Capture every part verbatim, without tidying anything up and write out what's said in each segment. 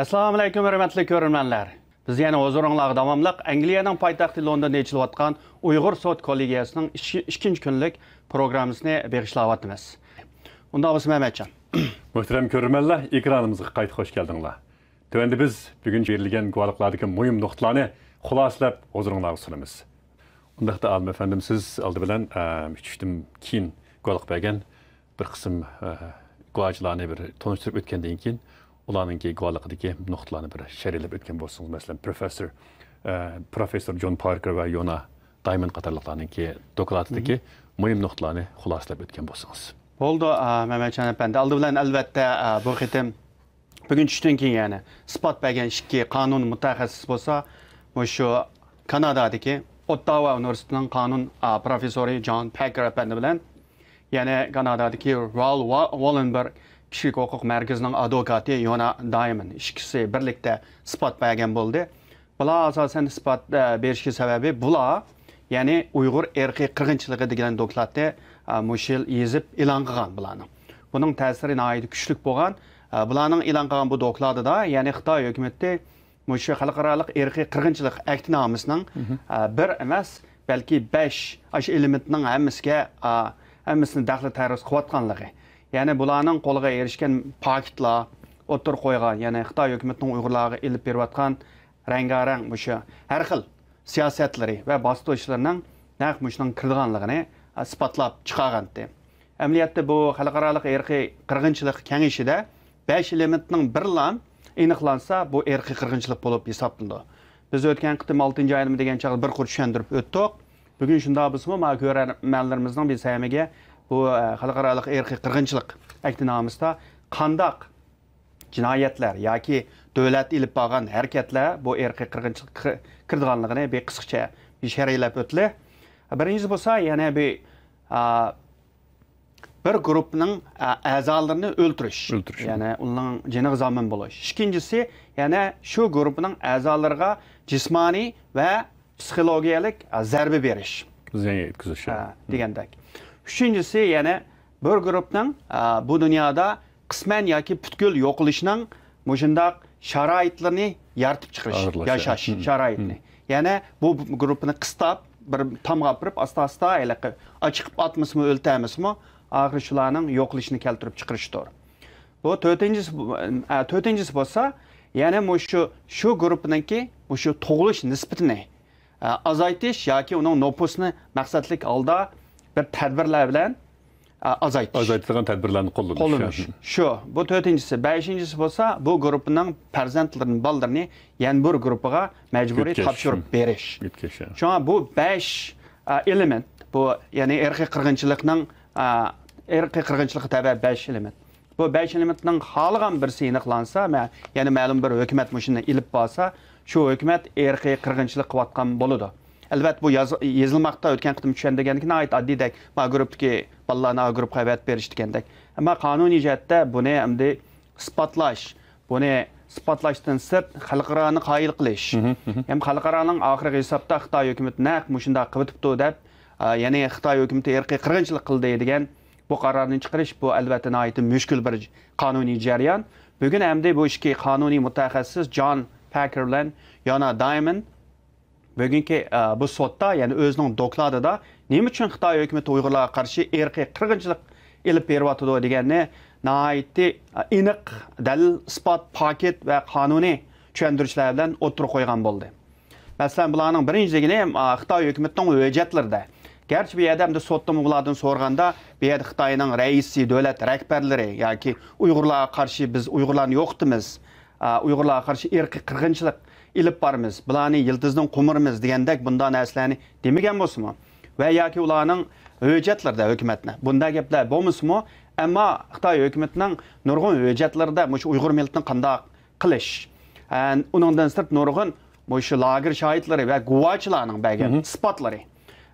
ئەسسالامۇئەلەيكۇم، ھۆرمەتلىك كۆرۈرمەنلەر. بىز يەنە ھۇزۇرۇڭلارغا داۋاملىق ئەنگلىيەنىڭ پايتەختى لوندوندا ئېچىلىۋاتقان ئۇيغۇر سوت كوللېگىيەسىنىڭ ئىككى-، ئىككىنچى كۈنلۈك پروگراممىسىنى بېغىشلاۋاتىمىز. ئۇنداق بولسا، مەمەتجان. مۆھتەرەم كۆرۈرمەنلەر، ئېكرانىمىزغا قايتا خوش كەلدىڭلار. تۆۋەندە بىز بۈگۈن بېرىلگەن گۇۋاھلىقلاردىكى مۇھىم نۇقتىلارنى خۇلاسىلەپ ھۇزۇرۇڭلارغا سۇنىمىز. ئۇنداقتا، ئالىم ئەپەندىم، سىز ئالدى بىلەن، ئە، ئۇچۇشتىن كېيىن گۇۋاھلىق بەرگەن بىر قىسىم، ئە، گۇۋاچىلارنى بىر تونۇشتۇرۇپ ئۆتكەندىن كېيىن، ئۇلارنىڭكى گۇۋاھلىقىدىكى نۇقتىلارنى بىر شەرھلەپ ئۆتكەن بولسىڭىز، مەسىلەن، پروفېسسور، ئە، پروفېسسور جون پاركېر ۋە يونا دايموند قاتارلىقلارنىڭكى دوكلاتىدىكى مۇھىم نۇقتىلارنى خۇلاسىلەپ ئۆتكەن بولسىڭىز. بولدى، ئا، مەمەتجان ئەپەندى. ئالدى بىلەن، ئەلۋەتتە، ئا، بۇ قېتىم بۈگۈن چۈشتىن كېيىن، يەنى ئىسپات بەرگەن ئىككى قانۇن مۇتەخەسسىسى بولسا، مۇشۇ كانادادىكى ئوتتاۋا ئۇنىۋېرسىتېتىنىڭ قانۇن، ئا، پروفېسسورى جان پەككېر ئەپەندى بىلەن، يەنە كانادادىكى رال ۋا-، ۋالېنبېرگ كىشىلىك ھوقۇق مەركىزىنىڭ ئادۋوكاتى يونا دايموند ئىككىسى بىرلىكتە ئىسپات بەرگەن بولدى. بۇلار ئاساسەن ئىسپات، ئە، بېرىشكە سەۋەبى بۇلار، يەنى ئۇيغۇر ئىرقىي قىرغىنچىلىقى دېگەن دوكلاتنى، ئە، مۇشۇ يىل يېزىپ ئېلان قىلغان بۇلارنىڭ. بۇنىڭ تەسىرى ناھايىتى كۈچلۈك بولغان. ئە، بۇلارنىڭ ئېلان قىلغان بۇ دوكلاتىدا، يەنى خىتاي ھۆكۈمىتى مۇشۇ خەلقئارالىق ئىرقىي قىرغىنچىلىق ئەھدىنامىسىنىڭ، ئە، بىر ئەمەس، بەلكى بەش ئاشۇ ئېلېمېنتنىڭ ھەممىسىگە، ئا، ھەممىسىنى دەخلى تەرۇز قىلىۋاتقانلىقى. يەنى بۇلارنىڭ قولىغا ئېرىشكەن پاكىتلار ئوتتۇرىغا قويغان، يەنى خىتاي ھۆكۈمىتىنىڭ ئۇيغۇرلارغا ئېلىپ بېرىۋاتقان رەڭگارەڭ مۇشۇ ھەر خىل سىياسەتلىرى ۋە باسقۇچلىرىنىڭ نەق مۇشۇنىڭ كىرىدىغانلىقىنى، ئا، ئىسپاتلاپ چىقارغانتى. ئەمەلىيەتتە بۇ خەلقئارالىق ئىرقىي قىرغىنچىلىق كېڭىشىدە بەش ئېلېمېنتنىڭ بىرلا ئېنىقلانسا، بۇ ئىرقىي قىرغىنچىلىق بولۇپ ھېسابلىنىدۇ. بىز ئۆتكەن قېتىم ئالتىنچى ئايلىما دېگەن چاغدا بىر قۇر چۈشەندۈرۈپ ئۆتتۇق. بۈگۈن شۇنداق بولسىمۇ، ما كۆرەرمەنلىرىمىزنىڭ بىز ھەممىگە بۇ، ئە، خەلقئارالىق ئىرقىي قىرغىنچىلىق ئەھدىنامىسىدا قانداق جىنايەتلەر ياكى دۆلەت ئېلىپ بارغان ھەرىكەتلەر بۇ ئىرقىي قىرغىنچىلىققا كىر-، كىرىدىغانلىقىنى بىر قىسقىچە بىر شەرھلەپ ئۆتلى. بىرىنچىسى بولسا، يەنە بىر، ئا، بىر گۇرۇپپىنىڭ، ئا، ئەزالىرىنى ئۆلتۈرۈش. ئۆلتۈرۈش. يەنى ئۇنىڭ جېنىغا زامىن بولۇش. ئىككىنچىسى، يەنە شۇ گۇرۇپپىنىڭ ئەزالىرىغا جىسمانىي ۋە پسىخولوگىيەلىك، ئا، زەربە بېرىش. زىيان يەتكۈزۈش، ھە، ھە. دېگەندەك. ئۈچىنچىسى، يەنە بىر گۇرۇپپىنىڭ، ئا، بۇ دۇنيادا قىسمەن ياكى پۈتكۈل يوقىلىشنىڭ مۇشۇنداق شارائىتلىرىنى يارىتىپ چىقىرىش، ھازىرلاش، ياشاش، ھە. شارائىتىنى. يەنە بۇ گۇرۇپپىنى قىستاپ، بىر تامغا ئاپىرىپ، ئاستا-ئاستا ھېلىقى ئاچىقىپ ئاتمىسىمۇ، ئۆلتەرمىسىمۇ، ئاخىرى شۇلارنىڭ يوقىلىشىنى كەلتۈرۈپ چىقىرىشتۇر. بۇ تۆتىنچىسى، ئە، تۆتىنچىسى بولسا، يەنە مۇشۇ، شۇ گۇرۇپپىنىڭكى مۇشۇ تۇغۇلۇش نىسبىتىنى، ئە، ئازايتىش ياكى ئۇنىڭ نوپۇسىنى مەقسەتلىك ھالدا بىر تەدبىرلەر بىلەن، ئە، ئازايتىش. ئازايتىدىغان تەدبىرلەرنى قوللىنىش. قوللىنىش. شۇ. بۇ تۆتىنچىسى. بەشىنچىسى بولسا، بۇ گۇرۇپپىنىڭ پەرزەنتلىرىنى، بالىلىرىنى يەنە بىر گۇرۇپپىغا مەجبۇرىي يۆتكەش. تاپشۇرۇپ بېرىش. يۆتكەش، ھە. شۇڭا بۇ بەش، ئە، ئېلېمېنت، بۇ، يەنى ئىرقىي قىرغىنچىلىقنىڭ، ئە، ئىرقىي قىرغىنچىلىققا تەۋە بەش ئېلېمېنت. بۇ بەش ئېلېمېنتنىڭ خالىغان بىرسى ئېنىقلانسا، مە-، يەنى مەلۇم بىر ھۆكۈمەت مۇشۇنى ئېلىپ بارسا، شۇ ھۆكۈمەت ئىرقىي قىرغىنچىلىق قىلىۋاتقان بولىدۇ. ئەلۋەتتە، بۇ ياز-، يېزىلماقتا، ئۆتكەن قېتىم چۈشەندۈرگەندىكى ناھايىتى ئاددىيدەك، ما گۇرۇپپىدىكى بالىلارنى ئا گۇرۇپپىغا ئەۋەتىپ بېرىش دېگەندەك. ئەمما قانۇنىي جەھەتتە بۇنى ئەمدى ئىسپاتلاش، بۇنى ئىسپاتلاشتىن سىرت خەلقئارانى قايىل قىلىش، مھم، مھم. ھەم خەلقئارانىڭ ئاخىرقى ھېسابتا خىتاي ھۆكۈمىتى نەق مۇشۇنداق قىلىۋېتىپتۇ دەپ، ئا، يەنى خىتاي ھۆكۈمىتى ئىرقىي قىرغىنچىلىق قىلدى دېگەن بۇ قارارنى چىقىرىش، بۇ ئەلۋەتتە ناھايىتى مۈشكۈل بىر قانۇنىي جەريان. بۈگۈن ئەمدى بۇ ئىككى قانۇنىي مۇتەخەسسىس جان پەككېر بىلەن يانا دايموند بۈگۈنكى، ئە، بۇ سوتتا، يەنى ئۆزىنىڭ دوكلاتىدا نېمە ئۈچۈن خىتاي ھۆكۈمىتى ئۇيغۇرلارغا قارشى ئىرقىي قىرغىنچىلىق ئېلىپ بېرىۋاتىدۇ دېگەننى ناھايىتى، ئە، ئېنىق، دەلىل، ئىسپات، پاكىت ۋە قانۇنىي چۈشەندۈرۈشلەر بىلەن ئوتتۇرىغا قويغان بولدى. مەسىلەن، بۇلارنىڭ بىرىنچى دېگىنى، ئا، خىتاي ھۆكۈمىتىنىڭ ھۆججەتلىرىدە. گەرچە بۇ يەردە ئەمدى سوتتىمۇ بۇلاردىن سورىغاندا، بۇ يەردە خىتاينىڭ رەئىسى، دۆلەت رەھبەرلىرى ياكى ئۇيغۇرلارغا قارشى بىز ئۇيغۇرلارنى يوقىتىمىز، ئا، ئۇيغۇرلارغا قارشى ئىرقىي قىرغىنچىلىق ئېلىپ بارىمىز، بۇلارنى يىلتىزىدىن قومۇرىمىز دېگەندەك بۇنداق نەرسىلەرنى دېمىگەن بولسىمۇ ۋە ياكى ئۇلارنىڭ ھۆججەتلىرىدە ھۆكۈمەتنى بۇنداق گەپلەر بولمىسىمۇ، ئەمما خىتاي ھۆكۈمىتىنىڭ نۇرغۇن ھۆججەتلىرىدە مۇشۇ ئۇيغۇر مىللىتىنى قانداق قىلىش. ئە، ئۇنىڭدىن سىرت نۇرغۇن مۇشۇ لاگېر شاھىتلىرى ۋە گۇۋاچىلارنىڭ بەرگەن مھم. ئىسپاتلىرى.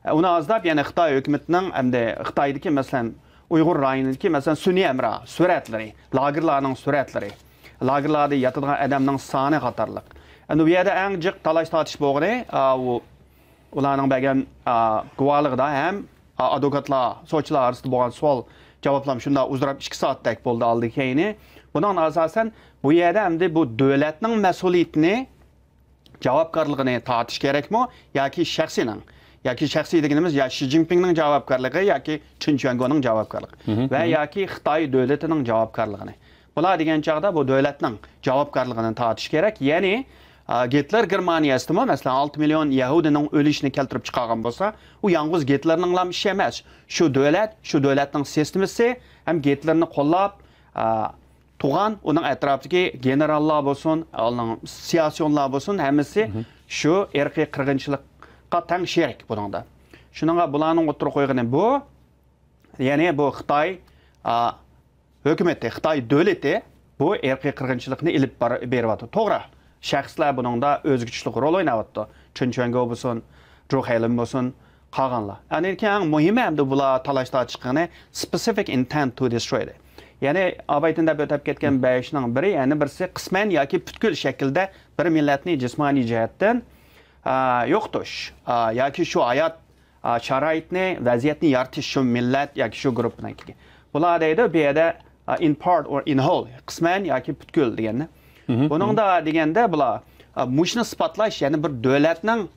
ئە، ئۇنى ئازداپ يەنە خىتاي ھۆكۈمىتىنىڭ ئەمدى خىتايدىكى، مەسىلەن، ئۇيغۇر رايونىدىكى، مەسىلەن، سۈنئىي ھەمراھ سۈرەتلىرى، لاگېرلارنىڭ سۈرەتلىرى، لاگېرلاردا ياتىدىغان ئادەمنىڭ سانى قاتارلىق. ئەمدى بۇ يەردە ئەڭ جىق تالاش-تارتىش بولغىنى، ئا، ئۇ، ئۇلارنىڭ بەرگەن، ئا، گۇۋاھلىقىدا ھەم ئادۋوكاتلار، سوتچىلار ئارىسىدا بولغان سوئال جاۋابلام شۇنداق ئۇزىراپ ئىككى سائەتتەك بولدى ئالدى كەينى. بۇنىڭ ئاساسەن بۇ يەردە ئەمدى بۇ دۆلەتنىڭ مەسئۇلىيىتىنى، جاۋابكارلىقىنى تارتىش كېرەكمۇ ياكى شەخسىينىڭ؟ ياكى شەخسىي دېگىنىمىز يا شى جىنپىڭنىڭ جاۋابكارلىقى ياكى چېن چۈەنگونىڭ جاۋابكارلىقى ۋە ياكى خىتاي دۆلىتىنىڭ جاۋابكارلىقىنى. بۇلار دېگەن چاغدا بۇ دۆلەتنىڭ جاۋابكارلىقىنى تارتىش كېرەك. يەنى، ئا، گىتلېر گېرمانىيەسىدىمۇ، مەسىلەن، ئالتە مىليون يەھۇدىينىڭ ئۆلۈشىنى كەلتۈرۈپ چىقارغان بولسا، ئۇ يالغۇز گىتلېرنىڭلا ئىشى ئەمەس. شۇ دۆلەت، شۇ دۆلەتنىڭ سىستېمىسى ھەم گىتلېرنى قوللاپ، ئا، تۇغان، ئۇنىڭ ئەتراپىدىكى گېنېراللار بولسۇن، ئۇنىڭ سىياسىيونلار بولسۇن، ھەممىسى شۇ ئىرقىي قىرغىنچىلىققا تەڭ شېرىك بۇنىڭدا. شۇنىڭغا بۇلارنىڭ ئوتتۇرىغا قويغىنى بۇ، يەنى بۇ خىتاي، ئا، ھۆكۈمىتى، خىتاي دۆلىتى بۇ ئىرقىي قىرغىنچىلىقنى ئېلىپ بار-، بېرىۋاتىدۇ. توغرا، شەخسلەر بۇنىڭدا ئۆزگىچىلىك رول ئويناۋاتىدۇ. چېن چۈەنگو بولسۇن، جۇ خەيلىن بولسۇن، قالغانلار. ئاندىن كېيىن ئەڭ مۇھىمى ئەمدى بۇلار تالاش تارتىشقىنى specific intent to destroy دەيدۇ. يەنى ئابايتىن دەپ ئۆتۈپ كەتكەن بەشنىڭ بىرى، يەنى بىرسى قىسمەن ياكى پۈتكۈل شەكىلدە بىر مىللەتنى جىسمانىي جەھەتتىن، ئا، يوقىتىش، ئا، ياكى شۇ ھايات، ئا، شارائىتنى، ۋەزىيەتنى يارىتىش شۇ مىللەت ياكى شۇ گۇرۇپپىنىڭكىگە. بۇلار دەيدۇ، بۇ يەردە، ئا، in part or in whole، قىسمەن ياكى پۈتكۈل دېگەننى. بۇنىڭدا دېگەندە بۇلار، ئا، مۇشۇنى ئىسپاتلاش، يەنى بىر دۆلەتنىڭ،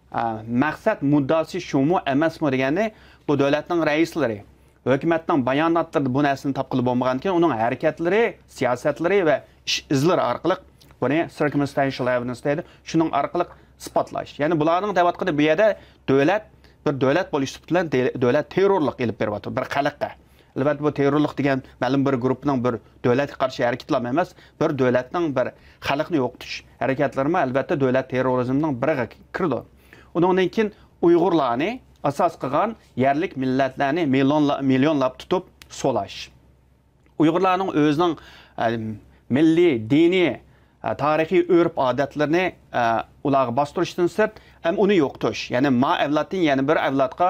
ئا، مەقسەت مۇددىئاسى شۇمۇ ئەمەسمۇ دېگەننى بۇ دۆلەتنىڭ رەئىسلىرى، ھۆكۈمەتنىڭ باياناتلىرىدا بۇ نەرسىنى تاپقىلى بولمىغانىكەن، ئۇنىڭ ھەرىكەتلىرى، سىياسەتلىرى ۋە ئىش ئىزلىرى ئارقىلىق بۇنى circumstantial evidence دەيدۇ. شۇنىڭ ئارقىلىق ئىسپاتلاش. يەنى بۇلارنىڭ دەۋاتقىنى بۇ يەردە دۆلەت، بىر دۆلەت بولۇش سۈپىتى بىلەن دې-، دۆلەت تېررورلۇق ئېلىپ بېرىۋاتىدۇ بىر خەلققە. ئەلۋەتتە، بۇ تېررورلۇق دېگەن مەلۇم بىر گۇرۇپپىنىڭ بىر دۆلەتكە قارشى ھەرىكىتىلا ئەمەس، بىر دۆلەتنىڭ بىر خەلقنى يوقىتىش ھەرىكەتلىرىمۇ، ئەلۋەتتە، دۆلەت تېررورىزمنىڭ بىرىگە كىرىدۇ. ئۇنىڭدىن كېيىن ئۇيغۇرلارنى ئاساس قىلغان يەرلىك مىللەتلەرنى مىليونلا-، مىليونلاپ تۇتۇپ سولاش. ئۇيغۇرلارنىڭ ئۆزىنىڭ، ئە، مىللىي، دىنىي، ئە، تارىخىي ئۆرپ-ئادەتلىرىنى، ئە، ئۇلارغا باستۇرۇشتىن سىرت، ھەم ئۇنى يوقىتىش، يەنى ما ئەۋلادتىن يەنە بىر ئەۋلادقا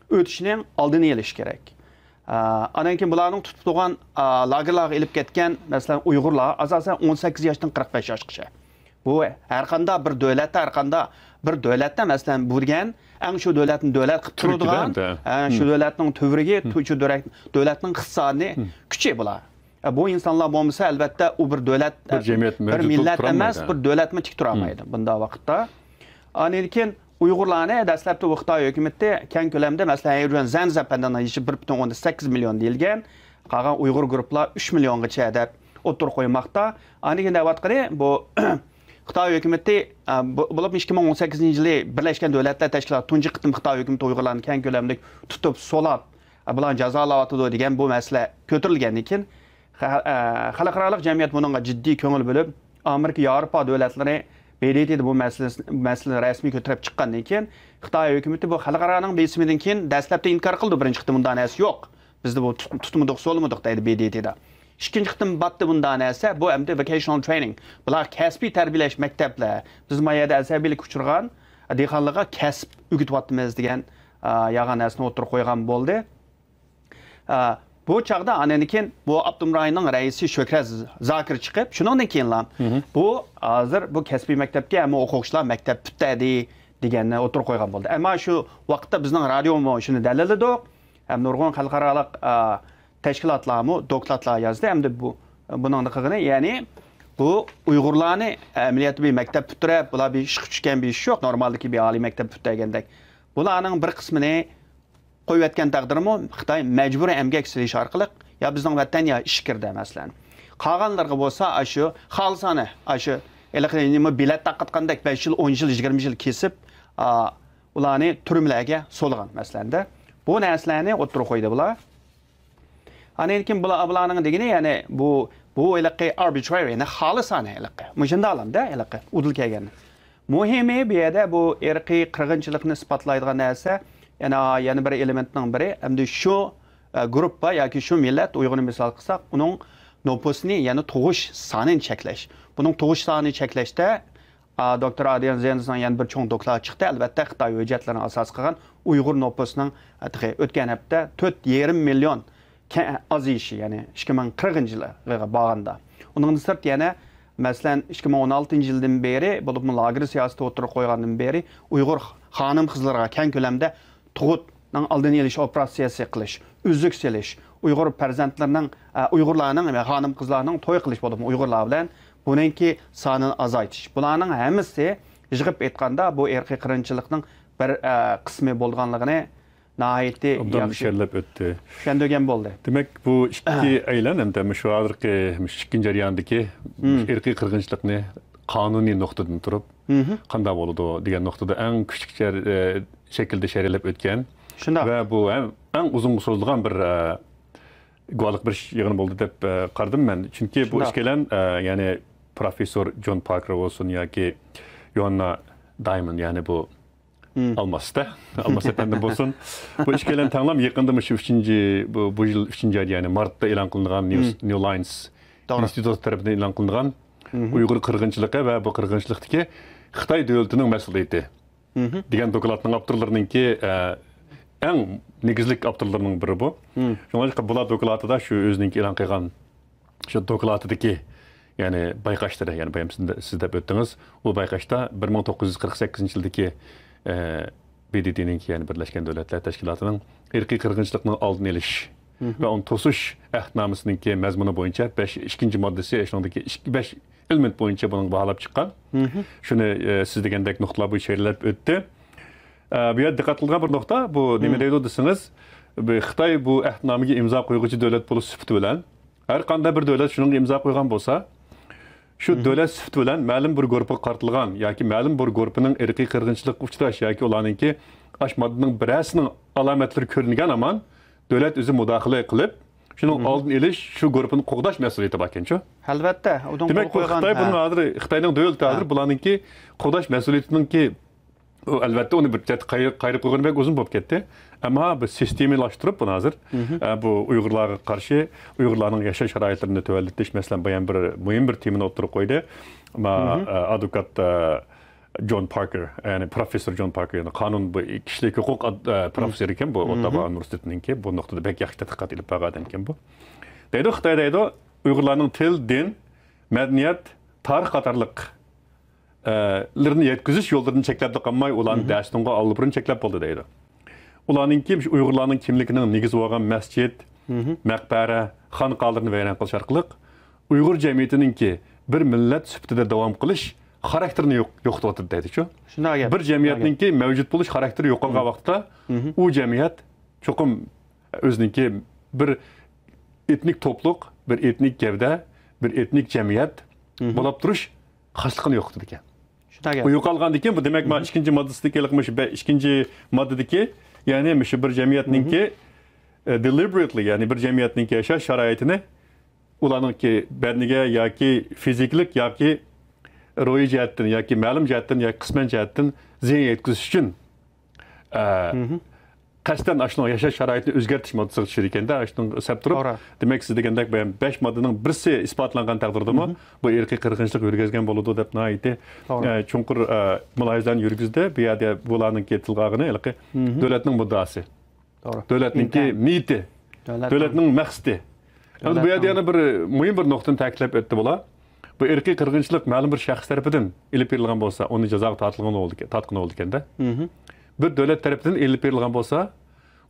ئۆتۈشنىڭ ئالدىنى ئېلىش كېرەك. ئە، ئاندىن كېيىن بۇلارنىڭ تۇتۇپ تۇرغان، ئە، لاگېرلارغا ئېلىپ كەتكەن، مەسىلەن، ئۇيغۇرلار ئاساسەن ئون سەككىز ياشتىن قىرىق بەش ياشقىچە. بۇ ھەرقانداق بىر دۆلەتتە، ھەرقانداق بىر دۆلەتتە، مەسىلەن، بۇ دېگەن ئەڭ شۇ دۆلەتنى دۆلەت قىلىپ تۈۋرۈكىدە تۇرىدىغان، ئەمدى. ھە، شۇ دۆلەتنىڭ تۈۋرۈكى، شۇ دۆلەت-، دۆلەتنىڭ ئىقتىسادىي كۈچى بۇلار. ئە، بۇ ئىنسانلار بولمىسا، ئەلۋەتتە، ئۇ بىر دۆلەت، بىر جەمئىيەت بىر مىللەت ئەمەس، بىر دۆلەتمۇ تىك تۇرالمايدۇ بۇنداق ۋاقىتتا. ئاندىن كېيىن ئۇيغۇرلارنى دەسلەپتە بۇ خىتاي ھۆكۈمىتى كەڭ كۆلەمدە، مەسىلەن، ھەيرۇەن زەنزە ئەپەندىنىڭ يېشى بىر پۈتۈن ئوندىن سەككىز مىليون دېيىلگەن، قالغان ئۇيغۇر گۇرۇپپىلار ئۈچ مىليونغىچە دەپ ئوتتۇرىغا قويماقتا. ئاندىن كېيىن دەۋاتقىنى بۇ خىتاي ھۆكۈمىتى، ئە، بۇ-، بولۇپمۇ ئىككى مىڭ ئون سەككىزىنچى يىلى بىرلەشكەن دۆلەتلەر تەشكىلاتى تۇنجى قېتىم خىتاي ھۆكۈمىتى ئۇيغۇرلارنى كەڭ كۆلەمدە تۇتۇپ، سولاپ، ئە، بۇلارنى جازالاۋاتىدۇ دېگەن بۇ مەسىلە كۆتۈرۈلگەندىن كېيىن، خە-، ئە، خەلقئارالىق جەمئىيەت بۇنىڭغا جىددىي كۆڭۈل بۆلۈپ، ئامېرىكا، ياۋروپا دۆلەتلىرى ب د ت دا بۇ مەسىلىسى، مەسىلىنى رەسمىي كۆتۈرۈپ چىققاندىن كېيىن، خىتاي ھۆكۈمىتى بۇ خەلقئارانىڭ بېسىمىدىن كېيىن دەسلەپتە ئىنكار قىلدى، بىرىنچى قېتىم بۇنداق نەرسە يوق. بىزدە بۇ تۇت-، تۇتمىدۇق، سولىمىدۇق دەيدۇ ب د ت دا. ئىككىنچى قېتىم باتتى بۇنداق نەرسە، بۇ ئەمدى vocational training. بۇلار كەسپىي تەربىيەلەش مەكتەپلەر. بىز ما يەردە ئەسەبىيلىككە ئۇچرىغان دېھقانلارغا كەسىپ ئۆگىتىۋاتىمىز دېگەن، ئا، يالغان نەرسىنى ئوتتۇرىغا قويغان بولدى. ئا، بۇ چاغدا ئاندىن كېيىن بۇ ئاپتونوم رايوننىڭ رەئىسى شۆھرەت زاكىر چىقىپ، شۇنىڭدىن كېيىنلا بۇ ھازىر بۇ كەسپىي مەكتەپكە ھەممە ئوقۇغۇچىلار مەكتەپ پۈتتى دېگەننى ئوتتۇرىغا قويغان بولدى. ئەمما شۇ ۋاقىتتا بىزنىڭ رادىيومۇ شۇنى دەلىللىدۇق. ھەم نۇرغۇن خەلقئارالىق، ئا، تەشكىلاتلارمۇ دوكلاتلار يازدى. ئەمدى بۇ، بۇنىڭدا قىلغىنى، يەنى بۇ ئۇيغۇرلارنى ئەمەلىيەتتە بىر مەكتەپ پۈتتۈرۈپ، بۇلار بىر ئىشقا چۈشكەن بىر ئىش يوق، نورمالدىكى بىر ئالىي مەكتەپ پۈتتۈرگەندەك. بۇلارنىڭ بىر قىسمىنى قويۇۋەتكەن تەقدىردىمۇ خىتاي مەجبۇرىي ئەمگەك سېلىش ئارقىلىق يا بىزنىڭ ۋەتەن يا ئىچكىرىدە، مەسىلەن. قالغانلىرىغا بولسا ئاشۇ خالىسانە، ئاشۇ ھېلىقى نېمە بېلەت تارقاتقاندەك بەش يىل، ئون يىل، يىگىرمە يىل كېسىپ، ئا، ئۇلارنى تۈرمىلەرگە سولىغان، مەسىلەندە. بۇ نەرسىلەرنى ئوتتۇرىغا قويدى بۇلار. ئاندىن كېيىن بۇلار، بۇلارنىڭ دېگىنى، يەنى بۇ، بۇ ھېلىقى ئاربىترارى، يەنى خالىسانە ھېلىقى. مۇشۇنداق ئالامدا ھېلىقى ئۇدۇل كەلگەن. مۇھىمى بۇ يەردە بۇ ئىرقىي قىرغىنچىلىقنى ئىسپاتلايدىغان نەرسە، يەنە، يەنە بىر ئېلېمېنتنىڭ بىرى، ئەمدى شۇ، ئە، گۇرۇپپا ياكى شۇ مىللەت، ئۇيغۇرنى مىسال قىلساق، ئۇنىڭ نوپۇسىنى، يەنى تۇغۇش سانىنى چەكلەش. بۇنىڭ تۇغۇش سانىنى چەكلەشتە، ئا، دوكتور ئادرىيان زېنزنىڭ يەنە بىر چوڭ دوكلاتى چىقتى. ئەلۋەتتە، خىتاي ھۆججەتلىرىنى ئاساس قىلغان ئۇيغۇر نوپۇسىنىڭ، ئە، تېخى ئۆتكەن ھەپتە تۆت يېرىم مىليون كە-، ئازىيىشى، يەنى ئىككى مىڭ قىرىقىنچى يىلغا بارغاندا. ئۇنىڭدىن سىرت يەنە، مەسىلەن، ئىككى مىڭ ئون ئالتىنچى يىلدىن بېرى، بولۇپمۇ لاگېر سىياسىتى ئوتتۇرىغا قويغاندىن بېرى، ئۇيغۇر خانىم-قىزلىرىغا كەڭ كۆلەمدە تۇغۇتنىڭ ئالدىنى ئېلىش ئوپېراتسىيەسى قىلىش، ئۈزۈك سېلىش، ئۇيغۇر پەرزەنتلىرىنىڭ، ئە، ئۇيغۇرلارنىڭ ۋە خانىم-قىزلارنىڭ توي قىلىش بولۇپمۇ ئۇيغۇرلار بىلەن بۇنىڭكى سانىنى ئازايتىش. بۇلارنىڭ ھەممىسى يىغىپ ئېيتقاندا بۇ ئىرقىي قىرغىنچىلىقنىڭ بىر، ئە، قىسمى بولغانلىقىنى ناھايىتى ئوبدان ياخشى چۈشەنلەپ ئۆتتى. چۈشەندۈرگەن بولدى. دېمەك، بۇ ئىككى ئەيلەن ھەمدە مۇشۇ ھازىرقى مۇشۇ ئىككىنچى جەرياندىكى مۇشۇ ئىرقىي قىرغىنچىلىقنى قانۇنىي نۇقتىدىن تۇرۇپ قانداق بولىدۇ دېگەن نۇقتىدا ئەڭ كۈچلۈك شەر-، ئە، شەكىلدە شەرھلەپ ئۆتكەن. شۇنداق. ۋە بۇ ئەڭ، ئەڭ ئۇزۇنغا سوزۇلغان بىر، ئە، گۇۋاھلىق بېرىش يىغىنى بولدى دەپ، ئە، قارىدىم مەن. چۈنكى بۇ شۇنداق. ئىككىيلەن، ئە، يەنى پروفېسسور جون پاركېر بولسۇن ياكى يوئاننا دايموند، يەنى بۇ ئالماس-دە، ئالماس ئەپەندىم بولسۇن. بۇ ئىككىيلەن تەڭلەپ يېقىندا مۇشۇ ئۈچىنچى، بۇ، بۇ يىل ئۈچىنچى ئايدا، يەنى مارتتا ئېلان قىلىنغان نيۇ، نيۇ لاينس توغرا. ئىنستىتۇتى تەرىپىدىن ئېلان قىلىنغان ئۇيغۇر قىرغىنچىلىقى ۋە بۇ قىرغىنچىلىقتىكى خىتاي دۆلىتىنىڭ مەسئۇلىيىتى دېگەن دوكلاتنىڭ ئاپتورلىرىنىڭكى، ئە، ئەڭ نېگىزلىك ئاپتورلىرىنىڭ بىرى بۇ. شۇڭلاشقا بۇلار دوكلاتىدا شۇ ئۆزىنىڭكى ئېلان قىلغان شۇ دوكلاتىدىكى، يەنى بايقاشلىرى، يەنى بايام سىز، سىز دەپ ئۆتتىڭىز. ئۇ بايقاشتا بىر مىڭ توققۇز يۈز قىرىق سەككىزىنچى يىلدىكى، ئە، بى دى تىنىڭكى، يەنى بىرلەشكەن دۆلەتلەر تەشكىلاتىنىڭ ئىرقىي قىرغىنچىلىقنىڭ ئالدىنى ئېلىش ۋە ئۇنى توسۇش ئەھدنامىسىنىڭكى مەزمۇنى بويىچە بەش، ئىككىنچى ماددىسى، شۇنىڭدىكى ئىككى، بەش ئېلېمېنت بويىچە بۇنىڭ باھالاپ چىققان. شۇنى، ئە، سىز دېگەندەك نۇقتىلار بويىچە شەرھلەپ ئۆتتى. ئە، بۇ يەردە دىققەت قىلىدىغان بىر نۇقتا، بۇ نېمە دەيدۇ دېسىڭىز، بۇ خىتاي بۇ ئەھدنامىگە ئىمزا قويغۇچى دۆلەت بولۇش سۈپىتى بىلەن، ھەر قانداق بىر دۆلەت شۇنىڭغا ئىمزا قويغان بولسا، شۇ دۆلەت سۈپىتى بىلەن مەلۇم بىر گۇرۇپپىغا قارىتىلغان ياكى مەلۇم بىر گۇرۇپپىنىڭ ئىرقىي قىرغىنچىلىققا ئۇچراش ياكى ئۇلارنىڭكى ئاش ماددىنىڭ بىرەرسىنىڭ ئالامەتلىرى كۆرۈنگەن ھامان دۆلەت ئۆزى مۇداخىلە قىلىپ، شۇنىڭ ئالدىنى ئېلىش، شۇ گۇرۇپپىنى قوغداش مەسئۇلىيىتى باركەنچۇ؟ ئەلۋەتتە، ئۇنىڭ دېمەك، بۇ قول قويغان، خىتاي ھە. بۇنىڭ ھازىر، خىتاينىڭ دۆلىتى ھازىر ھە. بۇلارنىڭكى قوغداش مەسئۇلىيىتىنىڭكى ئۇ، ئەلۋەتتە، ئۇنى بىر چەتكە قايرىپ، قايرىپ قويغىنى بەك ئۇزۇن بولۇپ كەتتى. ئەمما بىز سىستېمىلاشتۇرۇپ بۇنى ھازىر، ئە، بۇ ئۇيغۇرلارغا قارشى، ئۇيغۇرلارنىڭ ياشاش شارائىتلىرىنى تۆۋەنلىتىش مەسىلەن، بۇ يەنە بىر مۇھىم بىر تېمىنى ئوتتۇرىغا قويدى. ئەمما، ئە، ئادۋوكات، ئە، جون پاركېر، يەنى پروفېسسور جون پاركېر، يەنى قانۇن، بۇ كىشىلىك ھوقۇق ئاد-، ئە، پروفېسسورى ئىكەن، بۇ ئوتاۋا ئۇنىۋېرسىتېتىنىڭكى، بۇ نۇقتىدا بەك ياخشى تەتقىقات ئېلىپ بارغان ئادەم ئىكەن بۇ. دەيدۇ، خىتاي دەيدۇ، ئۇيغۇرلارنىڭ تىل، دىن، مەدەنىيەت، تارىخ قاتارلىق ئە، لىرىنى يەتكۈزۈش يوللىرىنى چەكلەپلا قالماي، ئۇلارنى دەشتىڭغا ئاللىبۇرۇن چەكلەپ بولدى دەيدۇ. ئۇلارنىڭكى، مۇشۇ ئۇيغۇرلارنىڭ كىملىكىنىڭ نېگىزى بولغان مەسچىت، مەقبەرە، خانقالىرىنى ۋەيران قىلىش ئارقىلىق ئۇيغۇر جەمئىيىتىنىڭكى بىر مىللەت سۈپىتىدە داۋام قىلىش خاراكتېرىنى يوق-، يوقىتىۋاتىدۇ دەيدىچۇ. شۇنداق گەپ، بىر شۇنداق جەمئىيەتنىڭكى گەپ. مەۋجۇت بولۇش خاراكتېرى يوقالغان ۋاقىتتا، ئۇ جەمئىيەت چوقۇم ئۆزىنىڭكى بىر ئېتنىك توپلۇق، بىر ئېتنىك گەۋدە، بىر ئېتنىك جەمئىيەت بولاپ تۇرۇش خاسلىقىنى يوقىتىدىكەن. شۇنداق گەپ. بۇ يوقالغاندىن كېيىن، بۇ دېمەك، مانا ئىككىنچى ماددىسىدىكى، مۇشۇ بە-، ئىككىنچى ماددىدىكى، يەنى مۇشۇ بىر جەمئىيەتنىڭكى، ئە، deliberately، يەنى بىر جەمئىيەتنىڭكى ياشاش شارائىتىنى ئۇلارنىڭكى بەدىنىگە ياكى فىزىكىلىق ياكى روھىي جەھەتتىن ياكى مەلۇم جەھەتتىن ياكى قىسمەن جەھەتتىن زىيان يەتكۈزۈش ئۈچۈن، ئە، قەستەن ئاشۇنىڭ ياشاش شارائىتىنى ئۆزگەرتىش ماددىسىغا چۈشىدىكەن-دە، ئاشۇنىڭ سەپ تۇرۇپ. توغرا. دېمەك، سىز دېگەندەك، بەش ماددىنىڭ بىرسى ئىسپاتلانغان تەقدىردىمۇ، بۇ ئىرقىي قىرغىنچىلىق يۈرگۈزگەن بولىدۇ دەپ ناھايىتى، توغرا. ئە، چوڭقۇر، ئە، مۇلاھىزىلەرنى يۈرگۈزدى. بۇ يەردە بۇلارنىڭكى تىلغا ئالغىنى ھېلىقى دۆلەتنىڭ مۇددىئاسى. توغرا. دۆلەتنىڭكى نىيىتى. دۆلەتنىڭ دۆلەتنىڭ مەقسىتى. ئەمدى بۇ يەردە دۆلەتنىڭ يەنە بىر مۇھىم بىر نۇقتىنى تەكىتلەپ ئۆتتى بۇلار. بۇ ئىرقىي قىرغىنچىلىق مەلۇم بىر شەخس تەرىپىدىن ئېلىپ بېرىلغان بولسا، ئۇنى جازاغا تارتىلغىنى بولىدىكەن، تارتقىنى بولىدىكەن-دە. بىر دۆلەت تەرىپىدىن ئېلىپ بېرىلغان بولسا،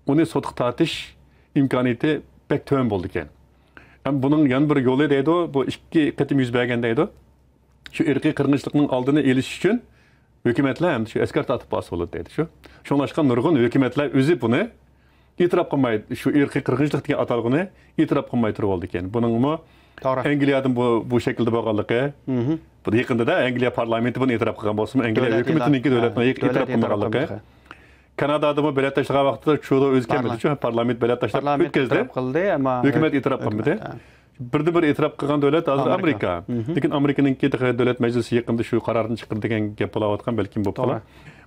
ئۇنى سوتقا تارتىش ئىمكانىيىتى بەك تۆۋەن بولىدىكەن. ھەم بۇنىڭ يەنە بىر يولى دەيدۇ، بۇ ئىككى قېتىم يۈز بەرگەن دەيدۇ. شۇ ئىرقىي قىرغىنچىلىقنىڭ ئالدىنى ئېلىش ئۈچۈن ھۆكۈمەتلەر ھەمدە شۇ ئەسكەر تارتىپ بارسا بولىدۇ دەيدۇ شۇ. شۇڭلاشقا نۇرغۇن ھۆكۈمەتلەر ئۆزى بۇنى ئېتىراپ قىلماي، شۇ ئىرقىي قىرغىنچىلىق دېگەن ئاتالغۇنى ئېتىراپ قىلماي تۇرۇۋالىدىكەن. بۇنىڭمۇ توغرا. ئەنگلىيەدىن بۇ، بۇ شەكىلدە بولغانلىقى، بۇ يېقىندىدا ئەنگلىيە پارلامېنتى بۇنى ئېتىراپ قىلغان بولسىمۇ، ئەنگلىيە دۆلەت ھۆكۈمىتىنىڭكى ئېلان، دۆلەتنىڭ ھە، ئېتىراپ دۆلەت ئېتىراپ قىلمىغانلىقى. قىلمىغانلىقى. كانادادىمۇ بېلەت تاشلىغان ۋاقتىدا ترۇدو ئۆزى كەلمىدىچۇ، پارلامېنت بېلەت تاشلاپ ئۆتكۈزدى. ھۆكۈمەت ئېتىراپ قىلمىدى. بىردىن بىر ئېتىراپ قىلغان دۆلەت ھازىر ئامېرىكا. لېكىن ئامېرىكىنىڭكى تېخى دۆلەت مەجلىسى يېقىندا شۇ قارارنى چىقىرىدىغان گەپ بولاۋاتقان، بەلكىم بولۇپ قالار.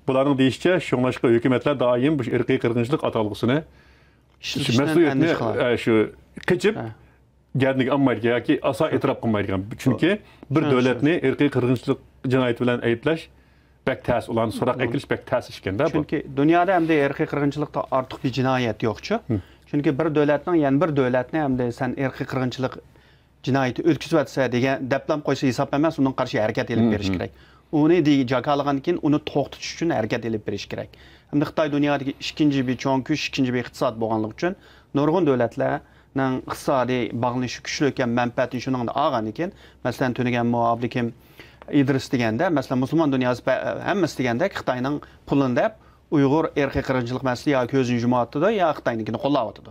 بۇلارنىڭ دېيىشىچە، شۇڭلاشقا ھۆكۈمەتلەر دائىم بۇ ئىرقىي قىرغىنچىلىق ئاتالغۇسىنى، شۇ مەسئۇلىيەتنى، ئە، شۇ قېچىپ، گەدىنىگە ئالمايدىكەن ياكى ئاسان ئېتىراپ قىلمايدىكەن. چۈنكى بىر دۆلەتنى ئىرقىي قىرغىنچىلىق جىنايىتى بىلەن ئەيىبلەش بەك تەس، ئۇلارنى سوراققا ئەكېلىش بەك تەس ئىشكەن-دە بۇ. چۈنكى دۇنيادا ئەمدى ئىرقىي قىرغىنچىلىقتا ئارتۇق بىر جىنايەت يوقچۇ. چۈنكى بىر دۆلەتنىڭ يەنە بىر دۆلەتنى ئەمدى سەن ئىرقىي قىرغىنچىلىق جىنايىتى ئۆتكۈزۈۋەتسە دېگەن دەپلام قويسا ھېساب ئەمەس، ئۇنىڭغا قارشى ھەرىكەت ئېلىپ بېرىش كېرەك. ئۇنى دې-، جاكارلىغاندىن كېيىن ئۇنى توختىتىش ئۈچۈن ھەرىكەت ئېلىپ بېرىش كېرەك. ئەمدى خىتاي دۇنيادىكى ئىككىنچى بىر چوڭ كۈچ، ئىككىنچى بىر ئىقتىساد بولغانلىقى ئۈچۈن نۇرغۇن دۆلەتلەر ئىقتىسادىي باغلىنىشى كۈچلۈك ھەم مەنپەئەتىنى شۇنىڭدا ئالغاندىن كېيىن، مەسىلەن، تۈنۈگۈنمۇ ئابلىكىم ئىدرىس دېگەندە، مەسىلەن، مۇسۇلمان دۇنياسى ھەممىسى دېگەندەك خىتاينىڭ پۇلىنى دەپ ئۇيغۇر ئىرقىي قىرغىنچىلىق مەسىلىسى يا كۆزىنى يۇمۇۋاتىدۇ، يا خىتاينىڭكىنى قوللاۋاتىدۇ.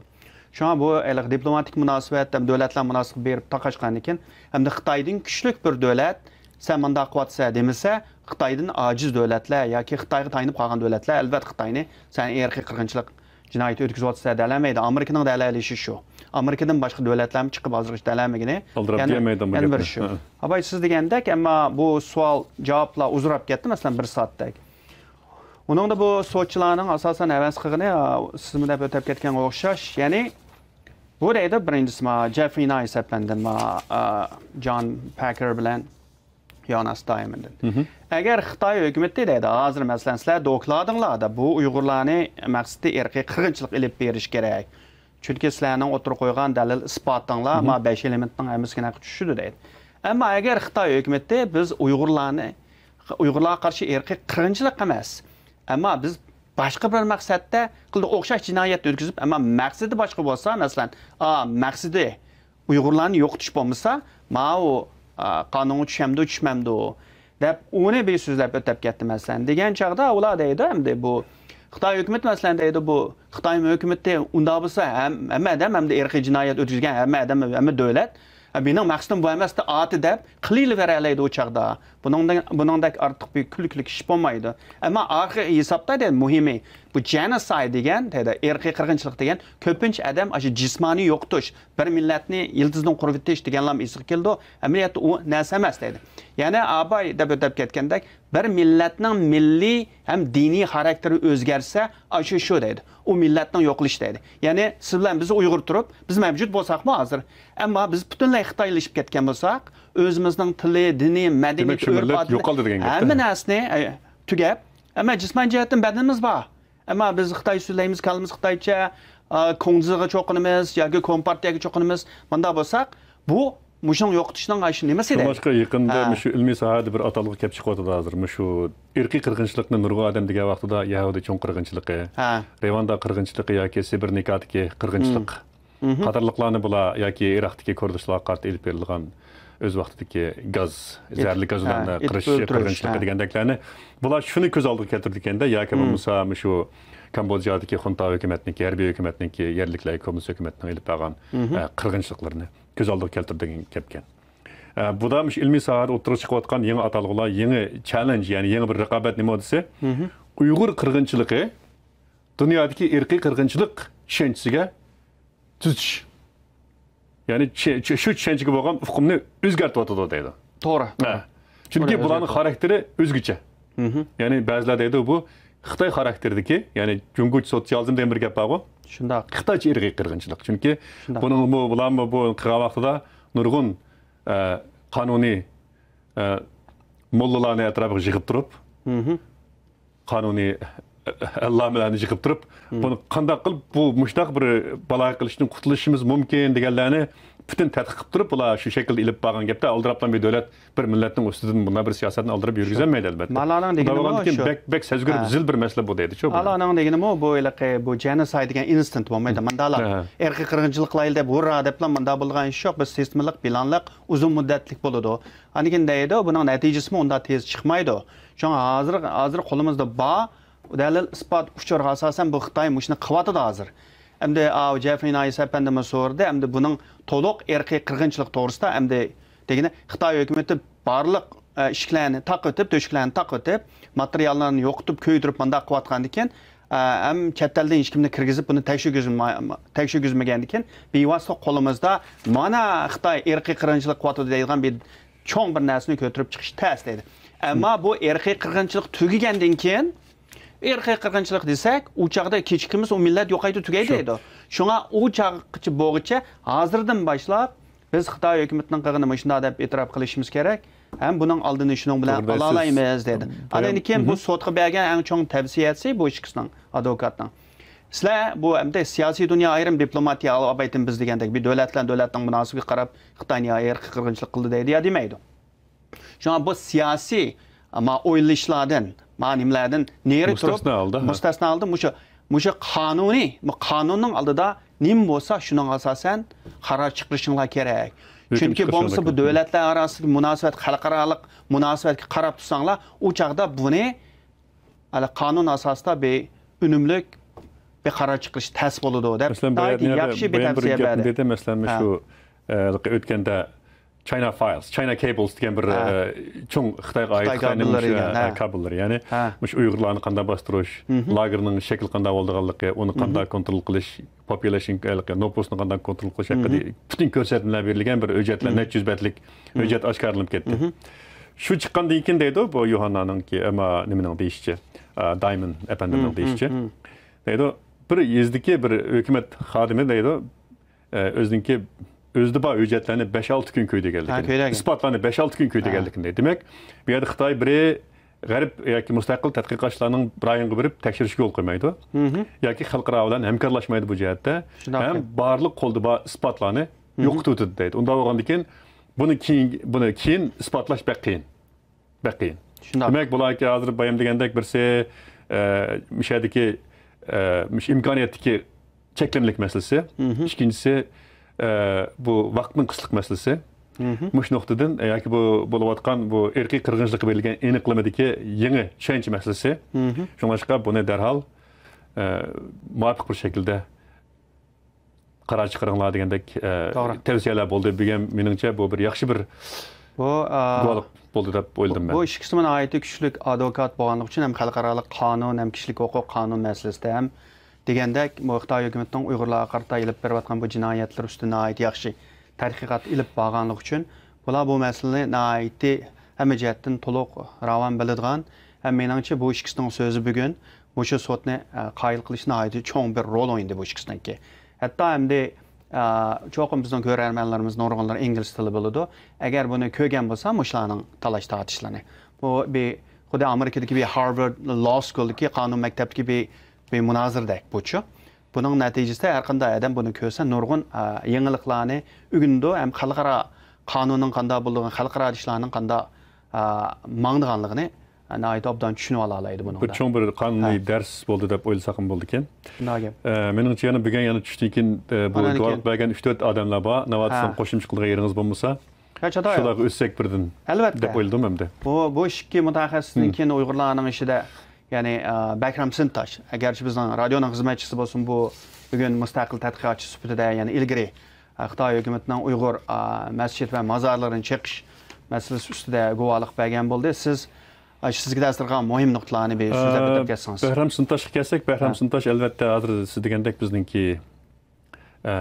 شۇڭا بۇ ھېلىقى دىپلوماتىك مۇناسىۋەت ھەم دۆلەتلەر مۇناسىۋىتى بېرىپ تاقاشقاندىن كېيىن، ھەمدە خىتايدىن كۈچلۈك بىر دۆلەت سەن مۇنداق قىلىۋاتىسەن دېمىسە، خىتايدىن ئاجىز دۆلەتلەر ياكى خىتايغا تايىنىپ قالغان دۆلەتلەر، ئەلۋەتتە، خىتاينى سەن ئىرقىي قىرغىنچىلىق جىنايىتى ئۆتكۈزۈۋاتىسەن دەلەلمەيدۇ. ئامېرىكىنىڭ دەلەللىشى شۇ. ئامېرىكىدىن باشقا دۆلەتلەرمۇ چىقىپ ھازىرغىچە دەلەلمىگىنى. ئالدىراپ يەنە، دېيەلمەيدۇ يەنە بىر ئامېرىكا. شۇ. ھە. ئاباي، سىز دېگەندەك، ئەمما بۇ سوئال جاۋابلار ئۇزىراپ كەتتى، مەسىلەن، بىر سائەتتەك. ئۇنىڭدا بۇ سوتچىلارنىڭ ئاساسەن ھەۋەس قىلغىنى، ئا، سىزمۇ دەپ ئۆتۈپ كەتكەنگە ئوخشاش. يەنى، بۇ دەيدۇ، بىرىنچىسى، ما، جېفرى نايس ئەپەندى، ما، ئا، جان پاكېر بىلەن يوناس دايموندتىن. مھم. ئەگەر خىتاي ھۆكۈمىتى دەيدۇ، ھازىر، مەسىلەن، سىلەر دوكلاتىڭلاردا بۇ ئۇيغۇرلارنى مەقسىتى ئىرقىي قىرغىنچىلىق ئېلىپ بېرىش كېرەك. چۈنكى سىلەرنىڭ ئوتتۇرىغا قويغان دەلىل ئىسپاتىڭلار، مھم. ما بەش ئېلېمېنتنىڭ ھەممىسى گۇناھقا چۈشىدۇ دەيدۇ. ئەمما ئەگەر خىتاي ھۆكۈمىتى، بىز ئۇيغۇرلارنى، ئۇيغۇرلارغا قارشى ئىرقىي قىرغىنچىلىق ئەمەس، ئەمما بىز باشقا بىر مەقسەتتە قىلدۇق، ئوخشاش جىنايەت ئۆتكۈزۈپ، ئەمما مەقسىتى باشقا بولسا، مەسىلەن، ئا، مەقسىتى ئۇيغۇرلارنى يوقىتىش بولمىسا، ماۋۇ، ئا، قانۇنغا چۈشەمدۇ، چۈشمەمدۇ دەپ، ئۇنى بىر سۆزلەپ ئۆتۈپ كەتتى، مەسىلەن. دېگەن چاغدا ئۇلار دەيدۇ، ئەمدى بۇ خىتاي ھۆكۈمىتى، مەسىلەن، دەيدۇ، بۇ خىتاي ھۆكۈمىتى ئۇنداق بولسا، ھەم-، ھەممە ئادەم ئەمدى ئىرقىي جىنايەت ئۆتكۈزگەن، ھەممە ئادەم، ھەممە دۆلەت، ھە، مېنىڭ مەقسىتىم بۇ ئەمەستى، ئاتى دەپ قىلىۋېرەلەيدۇ ئۇ چاغدا. بۇنىڭدەك، بۇنىڭدەك ئارتۇق بىر كۈلكىلىك ئىش بولمايدۇ. ئەمما ئاخىر ھېسابتا دەيدۇ، مۇھىمى، بۇ جېنوسايد دېگەن، دەيدۇ، ئىرقىي قىرغىنچىلىق دېگەن كۆپىنچە ئادەم ئاشۇ جىسمانىي يوقىتىش، بىر مىللەتنى يىلتىزىدىن قۇرۇۋېتىش دېگەنلارمۇ ئېسىگە كېلىدۇ. ئەمەلىيەتتە ئۇ نەرسە ئەمەس دەيدۇ. يەنە ئاباي دەپ ئۆتۈپ كەتكەندەك، بىر مىللەتنىڭ مىللىي ھەم دىنىي خاراكتېرى ئۆزگەرسە، ئاشۇ شۇ دەيدۇ. ئۇ مىللەتنىڭ يوقىلىشى دەيدۇ. يەنى سىز بىلەن بىز ئۇيغۇر تۇرۇپ، بىز مەۋجۇت بولساقمۇ ھازىر، ئەمما بىز پۈتۈنلەي خىتايلىشىپ كەتكەن بولساق، ئۆزىمىزنىڭ تىلى، دىنى، مەدەنىيىتى، دېمەك، شۇ ئۆرپ مىللەت ئادىتى، يوقالدى دېگەن گەپ ھەممە نەرسىنى، ئە، تۈگەپ، ئەمما جىسمانىي جەھەتتىن بەدىنىمىز بار. ئەمما بىز خىتاي سۆزلەيمىز، كالىمىز خىتايچە، ئا، كۇڭزىغا چوقۇنىمىز ياكى كومپارتىيەگە چوقۇنىمىز. مۇنداق بولساق، بۇ مۇشۇنىڭ يوقىتىشنىڭ ئاشۇ نېمىسى دەيدۇ. شۇڭلاشقا يېقىندا ھە. مۇشۇ ئىلمىي ساھەدە بىر ئاتالغۇ كەپ چىقىۋاتىدۇ ھازىر. مۇشۇ ئىرقىي قىرغىنچىلىقنى نۇرغۇن ئادەم دېگەن ۋاقتىدا يەھۇدىي چوڭ قىرغىنچىلىقى، ھە. رىۋاندا قىرغىنچىلىقى ياكى سىبىرنىكادىكى قىرغىنچىلىق مم. مم. قاتارلىقلارنى بۇلار ياكى ئىراقتىكى كۇردىستانغا قارىتا ئېلىپ بېرىلغان ئۆز ۋاقتىدىكى گاز، ئېتىپ، زەھەرلىك ھە، گازلارنى ئېتىپ قىرىش ئۆلتۈرۈش، قىرغىنچىلىقى ھە. دېگەندەكلەرنى بۇلار شۇنى كۆز ئالدىغا كەلتۈرىدىكەندە، ياكى مم. بولمىسا مۇشۇ كامبودژادىكى خۇنتا ھۆكۈمەتنىڭكى، ھەربىي ھۆكۈمەتنىڭكى، يەرلىكلەرگە كوممۇنىست ھۆكۈمەتنىڭ ئېلىپ بارغان، مم. ئە، قىرغىنچىلىقلىرىنى كۆز ئالدىغا كەلتۈرىدىغان گەپكەن. ئە، بۇدا مۇشۇ ئىلمىي ساھەدە ئوتتۇرىغا چىقىۋاتقان يېڭى ئاتالغۇلار، يېڭى چاللېنج، يەنى يېڭى بىر رىقابەت نېمە دېسە، مم. ئۇيغۇر قىرغىنچىلىقى دۇنيادىكى ئىرقىي قىرغىنچىلىق چۈشەنچىسىگە تۈزىتىش. يەنى چۈ-، چۈ-، شۇ چۈشەنچىگە بولغان ئۇقۇمنى ئۆزگەرتىۋاتىدۇ دەيدۇ. توغرا. ھە. چۈنكى توغرا، بۇلارنىڭ ئۆزگەرتىۋاتىدۇ. خاراكتېرى ئۆزگىچە. مم. يەنى بەزىلەر دەيدۇ، بۇ خىتاي خاراكتېرىدىكى، يەنى جۇڭگوچە سوتسىيالىزم دېگەن بىر گەپ بارغۇ. شۇنداق. خىتايچە ئىرقىي قىرغىنچىلىق. چۈنكى شۇنداق. بۇنىڭ بۇ، بۇلارمۇ بۇ قىلغان ۋاقتىدا نۇرغۇن، ئە، قانۇنىي، ئە، موللىلارنى ئەتراپىغا يىغىپ تۇرۇپ، مم. قانۇنىي ئەللامىلەرنى يىغىپ تۇرۇپ، مم. بۇنى قانداق قىلىپ بۇ مۇشۇنداق بىر بالايىقلىشتىن قۇتۇلۇشىمىز مۇمكىن دېگەنلەرنى پۈتۈن تەتقىق قىلىپ تۇرۇپ، بۇلار شۇ شەكىلدە ئېلىپ بارغان گەپتە، ئالدىراپلا بىر دۆلەت، بىر مىللەتنىڭ ئۈستىدىن بۇنداق بىر سىياسەتنى ئالدىراپ يۈرگۈزەلمەيدۇ، ئەلۋەتتە. ماللانىڭ دېگىنى بۇ، بەك، شۇ. بەك سەزگۈر، ھە. زىل بىر مەسىلە بۇ دەيدۇ، شۇ. ماللانىڭ دېگىنىمۇ بۇ ھېلىقى بۇ جېنوسايد دېگەن ئىنستىنت بولمايدۇ. مم. مۇنداقلا ھە. ئىرقىي قىرغىنچىلىقلار دەپ ھۇررا دەپلا مۇنداق بولىدىغان ئىش يوق. بىر سىستېمىلىق، پىلانلىق، ئۇزۇن مۇددەتلىك بولىدۇ. ئاندىن كېيىن دەيدۇ، بۇنىڭ نەتىجىسىمۇ ئۇنداق تېز چىقمايدۇ. شۇڭا ھازىر، ھازىر قولىمىزدا بار دەلىل، ئىسپات، ئۇچۇرغا ئاساسەن بۇ خىتاي مۇشۇنى قىلىۋاتىدۇ ھازىر. ئەمدى ئاۋۇ جېفرى نايس ئەپەندىمۇ سورىدى. ئەمدى بۇنىڭ تولۇق ئىرقىي قىرغىنچىلىق توغرىسىدا ئەمدى دېگىنى خىتاي ھۆكۈمىتى بارلىق، ئە، ئىشىكلەرنى تاقىۋېتىپ، تۆشۈكلەرنى تاقىۋېتىپ، ماتېرىياللارنى يوقىتىپ، كۆيدۈرۈپ مۇنداق قىلىۋاتقاندىن كېيىن، ئە، ھەم چەت ئەلدىن ھېچكىمنى كىرگۈزۈپ، بۇنى تەكشۈرگۈزمە-، تەكشۈرگۈزمىگەندىن كېيىن، بىۋاسىتە قولىمىزدا مانا خىتاي ئىرقىي قىرغىنچىلىق قىلىۋاتىدۇ دەيدىغان بىر چوڭ بىر نەرسىنى كۆتۈرۈپ چىقىش تەس دەيدۇ. ئەمما بۇ ئىرقىي قىرغىنچىلىق تۈگىگەندىن كېيىن، ئىرقىي قىرغىنچىلىق دېسەك، ئۇ چاغدا كېچىكىمىز، ئۇ مىللەت يوقايدۇ، تۈگەيدۇ شۇ. دەيدۇ. شۇڭا ئۇ چاغقىچە بولغۇچە ھازىردىن باشلاپ بىز خىتاي ھۆكۈمىتىنىڭ قىلغىنى مۇشۇنداق دەپ ئېتىراپ قىلىشىمىز كېرەك. ھەم بۇنىڭ ئالدىنى شۇنىڭ بىلەن توغرا دەيسىز. ئالالايمىز دېدى. ئاندىن كېيىن بۇ مھم. سوتقا بەرگەن ئەڭ چوڭ تەۋسىيەسى بۇ ئىككىسىنىڭ، ئادۋوكاتنىڭ. سىلەر بۇ ئەمدى سىياسىي دۇنيا ئايرىم، دىپلوماتىيە ئالايتىن بىز دېگەندەك بىر دۆلەت بىلەن دۆلەتنىڭ مۇناسىۋىتىگە قاراپ خىتاينى يا ئىرقىي قىرغىنچىلىق قىلدى دەيدۇ يا دېمەيدۇ. شۇڭا بۇ سىياسىي، ما، ئويلىشىشلاردىن، ما، نېمىلەردىن نېرى تۇرۇپ، مۇستەسنا ھالدا، ھە. مۇستەسنا ھالدا مۇشۇ، مۇشۇ قانۇنىي، بۇ قانۇننىڭ ئالدىدا نېمە بولسا، شۇنىڭغا ئاساسەن قارار چىقىرىشىڭلار كېرەك. ھۆكۈم چۈنكى چىقىرىشىڭلار بولمىسا، بۇ كېرەك. دۆلەتلەر ئاراسىدىكى مۇناسىۋەت، خەلقئارالىق مۇناسىۋەتكە قاراپ تۇرساڭلار، ئۇ چاغدا بۇنى ھەلى قانۇن ئاساسىدا بىر ئۈنۈملۈك بىر قارار چىقىرىش تەس بولىدۇ دەپ مەسىلەن، ناھايىتى بايان، ياخشى بىر بايان بىر تەۋسىيە گەپنى بەردى. دېدى. مەسىلەن، ھە. شۇ، ئە، ئۆتكەندە China Files، China Cables دېگەن بىر، ھە. ئە، چوڭ خىتايغا ئائىت خىتاي خىتاينىڭ كابېللىرى مۇشۇ، دېگەن، ھە. ئە، كابېللىرى. يەنى ھە. مۇشۇ ئۇيغۇرلارنى قانداق باستۇرۇش، مھم. لاگېرنىڭ شەكلى قانداق بولىدىغانلىقى، ئۇنى مھم. قانداق كونترول قىلىش، پوپۇلېيشن، ھېلىقى نوپۇسنى قانداق كونترول قىلىش ھەققىدە مھم. پۈتۈن كۆرسەتمىلەر بېرىلگەن بىر ھۆججەتلەر، مھم. نەچچە يۈز بەتلىك مھم. ھۆججەت ئاشكارىلىنىپ كەتتى. مھم. شۇ چىققاندىن كېيىن دەيدۇ، بۇ يوھاننانىڭكى، ئەمما نېمىنىڭ دېيىشىچە، ئا، دايموند ئەپەندىمنىڭ مھم. دېيىشىچە، مھم. دەيدۇ، بىر يېزىدىكى بىر ھۆكۈمەت خادىمى دەيدۇ، ئە، ئۆزىنىڭكى، ئۆزىدە بار ھۆججەتلەرنى بەش-ئالتە كۈن كۆيدۈرگەنلىكىنى، ھە، كۆيدۈرگەن. ئىسپاتلارنى بەش-ئالتە كۈن ھە. كۆيدۈرگەنلىكىنى. دېمەك، بۇ يەردە خىتاي بىرى غەرب ياكى مۇستەقىل تەتقىقاتچىلارنىڭ رايونغا بېرىپ تەكشۈرۈشكە يول قويمايدۇ. مھم. ياكى خەلقئارا بىلەن ھەمكارلاشمايدۇ بۇ جەھەتتە. شۇنداق ھەم ئىكەن. بارلىق قولدا بار ئىسپاتلارنى مھم. يوقىتىۋېتىدۇ دەيدۇ. ئۇنداق بولغاندىن كېيىن بۇنى كېيىن، بۇنى كېيىن ئىسپاتلاش بەك قىيىن. بەك قىيىن. شۇنداق. دېمەك، بۇلار ھازىر بايام دېگەندەك بىرسى، ئە، مۇشۇ يەردىكى، ئە، مۇشۇ ئىمكانىيەتتىكى چەكلىمىلىك مەسىلىسى. مھم. ئىككىنچىسى، ئە، بۇ ۋاقىتنىڭ قىسلىق مەسىلىسى. مھم. مۇشۇ نۇقتىدىن، ئە، ياكى بۇ بولۇۋاتقان بۇ ئىرقىي قىرغىنچىلىققا بېرىلگەن ئېنىقلىمىدىكى يېڭى چۈشەنچە مەسىلىسى. مھم. شۇڭلاشقا بۇنى دەرھال، ئە، مۇۋاپىق بىر شەكىلدە قارار چىقىرىڭلار دېگەندەك، ئە، توغرا. تەۋسىيەلەر بولدى. بۈگۈن مېنىڭچە بۇ بىر ياخشى بىر بۇ، ئا، گۇۋاھلىق بولدى دەپ ئويلىدىم بۇ، مەن. بۇ ئىككىسىمۇ ناھايىتى كۈچلۈك ئادۋوكات بولغانلىقى ئۈچۈن ھەم خەلقئارالىق قانۇن، ھەم كىشىلىك ھوقۇق قانۇن مەسىلىسىدە ھەم دېگەندەك، بۇ خىتاي ھۆكۈمىتىنىڭ ئۇيغۇرلارغا قارىتا ئېلىپ بېرىۋاتقان بۇ جىنايەتلىرى ئۈستىدە ناھايىتى ياخشى تەتقىقات ئېلىپ بارغانلىقى ئۈچۈن، بۇلار بۇ مەسىلىنى ناھايىتى ھەممە جەھەتتىن تولۇق راۋان بىلىدىغان ھەم مېنىڭچە بۇ ئىككىسىنىڭ سۆزى بۈگۈن مۇشۇ سوتنى، ئە، قايىل قىلىشتا ناھايىتى چوڭ بىر رول ئوينىدى بۇ ئىككىسىنىڭكى. ھەتتا ئەمدى، ئە، چوقۇم بىزنىڭ كۆرەرمەنلىرىمىز نۇرغۇنلىرى ئىنگلىز تىلى بىلىدۇ. ئەگەر بۇنى كۆرگەن بولسا، مۇشۇلارنىڭ تالاش تارتىشلىرىنى. بۇ بىر خۇددى ئامېرىكىدىكى بىر Harvard Law Schoolدىكى قانۇن مەكتەپتىكى بىر، بىر مۇنازىرىدەك بۇچۇ. بۇنىڭ نەتىجىسىدە ھەر قانداق ئادەم بۇنى كۆرسە نۇرغۇن، ئە، يېڭىلىقلارنى ئۆگىنىدۇ ھەم خەلقئارا قانۇننىڭ قانداق بولىدىغان، خەلقئارا ئىشلارنىڭ قانداق، ئە، ماڭىدىغانلىقىنى ناھايىتى ئوبدان چۈشىنىۋالالايدۇ بۇنىڭدا. بىر چوڭ بىر قانۇنىي ھە. دەرس بولدى دەپ ئويلىساقمۇ بولىدىكەن. شۇنداق گەپ. ئە، مېنىڭچە يەنە بۈگۈن يەنە چۈشتىن كېيىن، ئە، بۇ ئاندىن گۇۋاھلىق كېيىن. بەرگەن ئۈچ تۆت ئادەملەر بار. ناۋادا ھە. سىزنىڭ قوشۇمچە قىلىدىغان يېرىڭىز بولمىسا، ھە، چاتاق يوق. شۇلارغا ئۆتسەك بىردىن ئەلۋەتتە. دەپ ئويلىدىم ئەمدى. بۇ، بۇ ئىككى مۇتەخەسسىستىن ھىم. كېيىن ئۇيغۇرلارنىڭ ئىچىدە، يەنى، ئە، بەھرام سىنتاش، ئەگەرچە بىزنىڭ رادىيونىڭ خىزمەتچىسى بولسىمۇ، بۇ بۈگۈن مۇستەقىل تەتقىقاتچى سۈپىتىدە، يەنى ئىلگىرى، ئە، خىتاي ھۆكۈمىتىنىڭ ئۇيغۇر، ئە، مەسچىت ۋە مازارلىرىنى چېقىش مەسىلىسى ئۈستىدە گۇۋاھلىق بەرگەن بولدى. سىز ئاشۇ سىزگە تەسىر قىلغان مۇھىم نۇقتىلارنى بىر سۆزلەپ ئە، ئۆتۈپ كەتسىڭىز. بەھرام سىنتاشقا كەلسەك، بەھرام ھە. سىنتاش ئەلۋەتتە ھازىر سىز دېگەندەك بىزنىڭكى، ئە،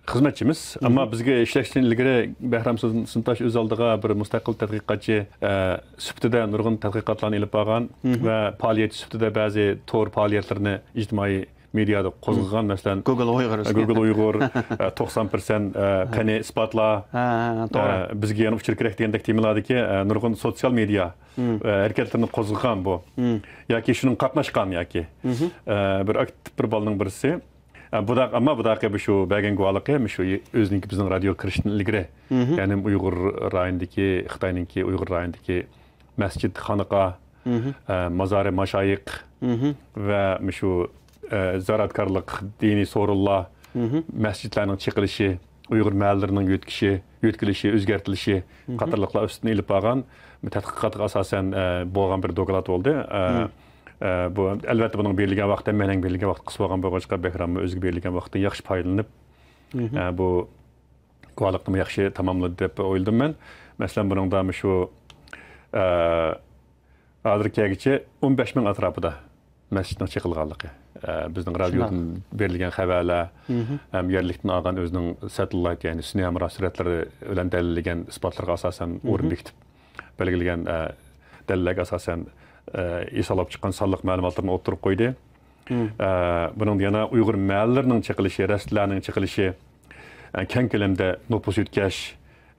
خىزمەتچىمىز. مھم. ئەمما بىزگە ئىشلەشتىن ئىلگىرى بەھرام سىن-، سىنتاش ئۆز ئالدىغا بىر مۇستەقىل تەتقىقاتچى، ئە، سۈپىتىدە نۇرغۇن تەتقىقاتلارنى ئېلىپ بارغان مھم. ۋە پائالىيەتچى سۈپىتىدە بەزى تور پائالىيەتلىرىنى ئىجتىمائىي مېدىيادا قوزغىغان، مھم. مەسىلەن، گۇگل ئۇيغۇر. گۇگل ئۇيغۇر، ئە، توقسان پىرسەنت، ئە، قېنى ئىسپاتلا. ھە، ھە، ھە، توغرا. ئە، بىزگە يەنە ئۇچۇر كېرەك دېگەندەك تېمىلاردىكى، ئە، نۇرغۇن سوتسىيال مېدىيا، مھم. ئە، ھەرىكەتلىرىنى قوزغىغان بۇ. مھم. ياكى شۇنىڭغا قاتناشقان ياكى، مھم. ئە، بىر ئاكتىپ بىر بالىنىڭ بىرسى. ئە، بۇداق، ئەمما بۇداقى بۇ شۇ بەرگەن گۇۋاھلىقى مۇشۇ ئۆزىنىڭكى بىزنىڭ رادىيوغا كىرىشتىن ئىلگىرى، مھم. يەنى ئۇيغۇر رايونىدىكى، خىتاينىڭكى ئۇيغۇر رايونىدىكى مەسچىت، خانىقا، مھم. ئە، مازارى ماشايىخ مھم. ۋە مۇشۇ، ئە، زىيارەتكارلىق، دىنىي سورۇنلار، مھم. مەسچىتلەرنىڭ چېقىلىشى، ئۇيغۇر مەھەللىلىرىنىڭ يۆتكىشى، يۆتكىلىشى، ئۆزگەرتىلىشى مھم. قاتارلىقلار ئۈستىدىن ئېلىپ بارغان تەتقىقاتقا ئاساسەن، ئە، بولغان بىر دوكلات بولدى. ئە، مھم. ئە، بۇ، ئەلۋەتتە، بۇنىڭ بېرىلگەن ۋاقتى ھەممەيلەنگە بېرىلگەن ۋاقىت قىس بولغان بولغاچقا، بەھراممۇ ئۆزىگە بېرىلگەن ۋاقىتتىن ياخشى پايدىلىنىپ، مھم. ئە، بۇ گۇۋاھلىقنىمۇ ياخشى تاماملىدى دەپ ئويلىدىم مەن. مەسىلەن، بۇنىڭدا مۇشۇ، ئە، ھازىر كەلگۈچە ئون بەش مىڭ ئەتراپىدا مەسچىتنىڭ چېقىلغانلىقى، ئە، بىزنىڭ شۇنداق. رادىيودىن بېرىلگەن خەۋەرلەر مھم. ھەم يەرلىكتىن ئالغان ئۆزىنىڭ سەتېللايت، يەنى سۈنئىي ھەمراھ سۈرەتلىرى بىلەن دەلىللىگەن ئىسپاتلىرىغا ئاساسەن ئورۇن مھم. بېكىتىپ بەلگىلىگەن، ئە، دەلىللەرگە ئاساسەن، ئە، ھېسابلاپ چىققان سانلىق مەلۇماتلىرىنى ئوتتۇرىغا قويدى. مھم. ئە، بۇنىڭدا يەنە ئۇيغۇر مەھەللىلىرىنىڭ چېقىلىشى، رەستىلەرنىڭ چېقىلىشى، ئە، كەڭ كۆلەمدە نوپۇس يۆتكەش،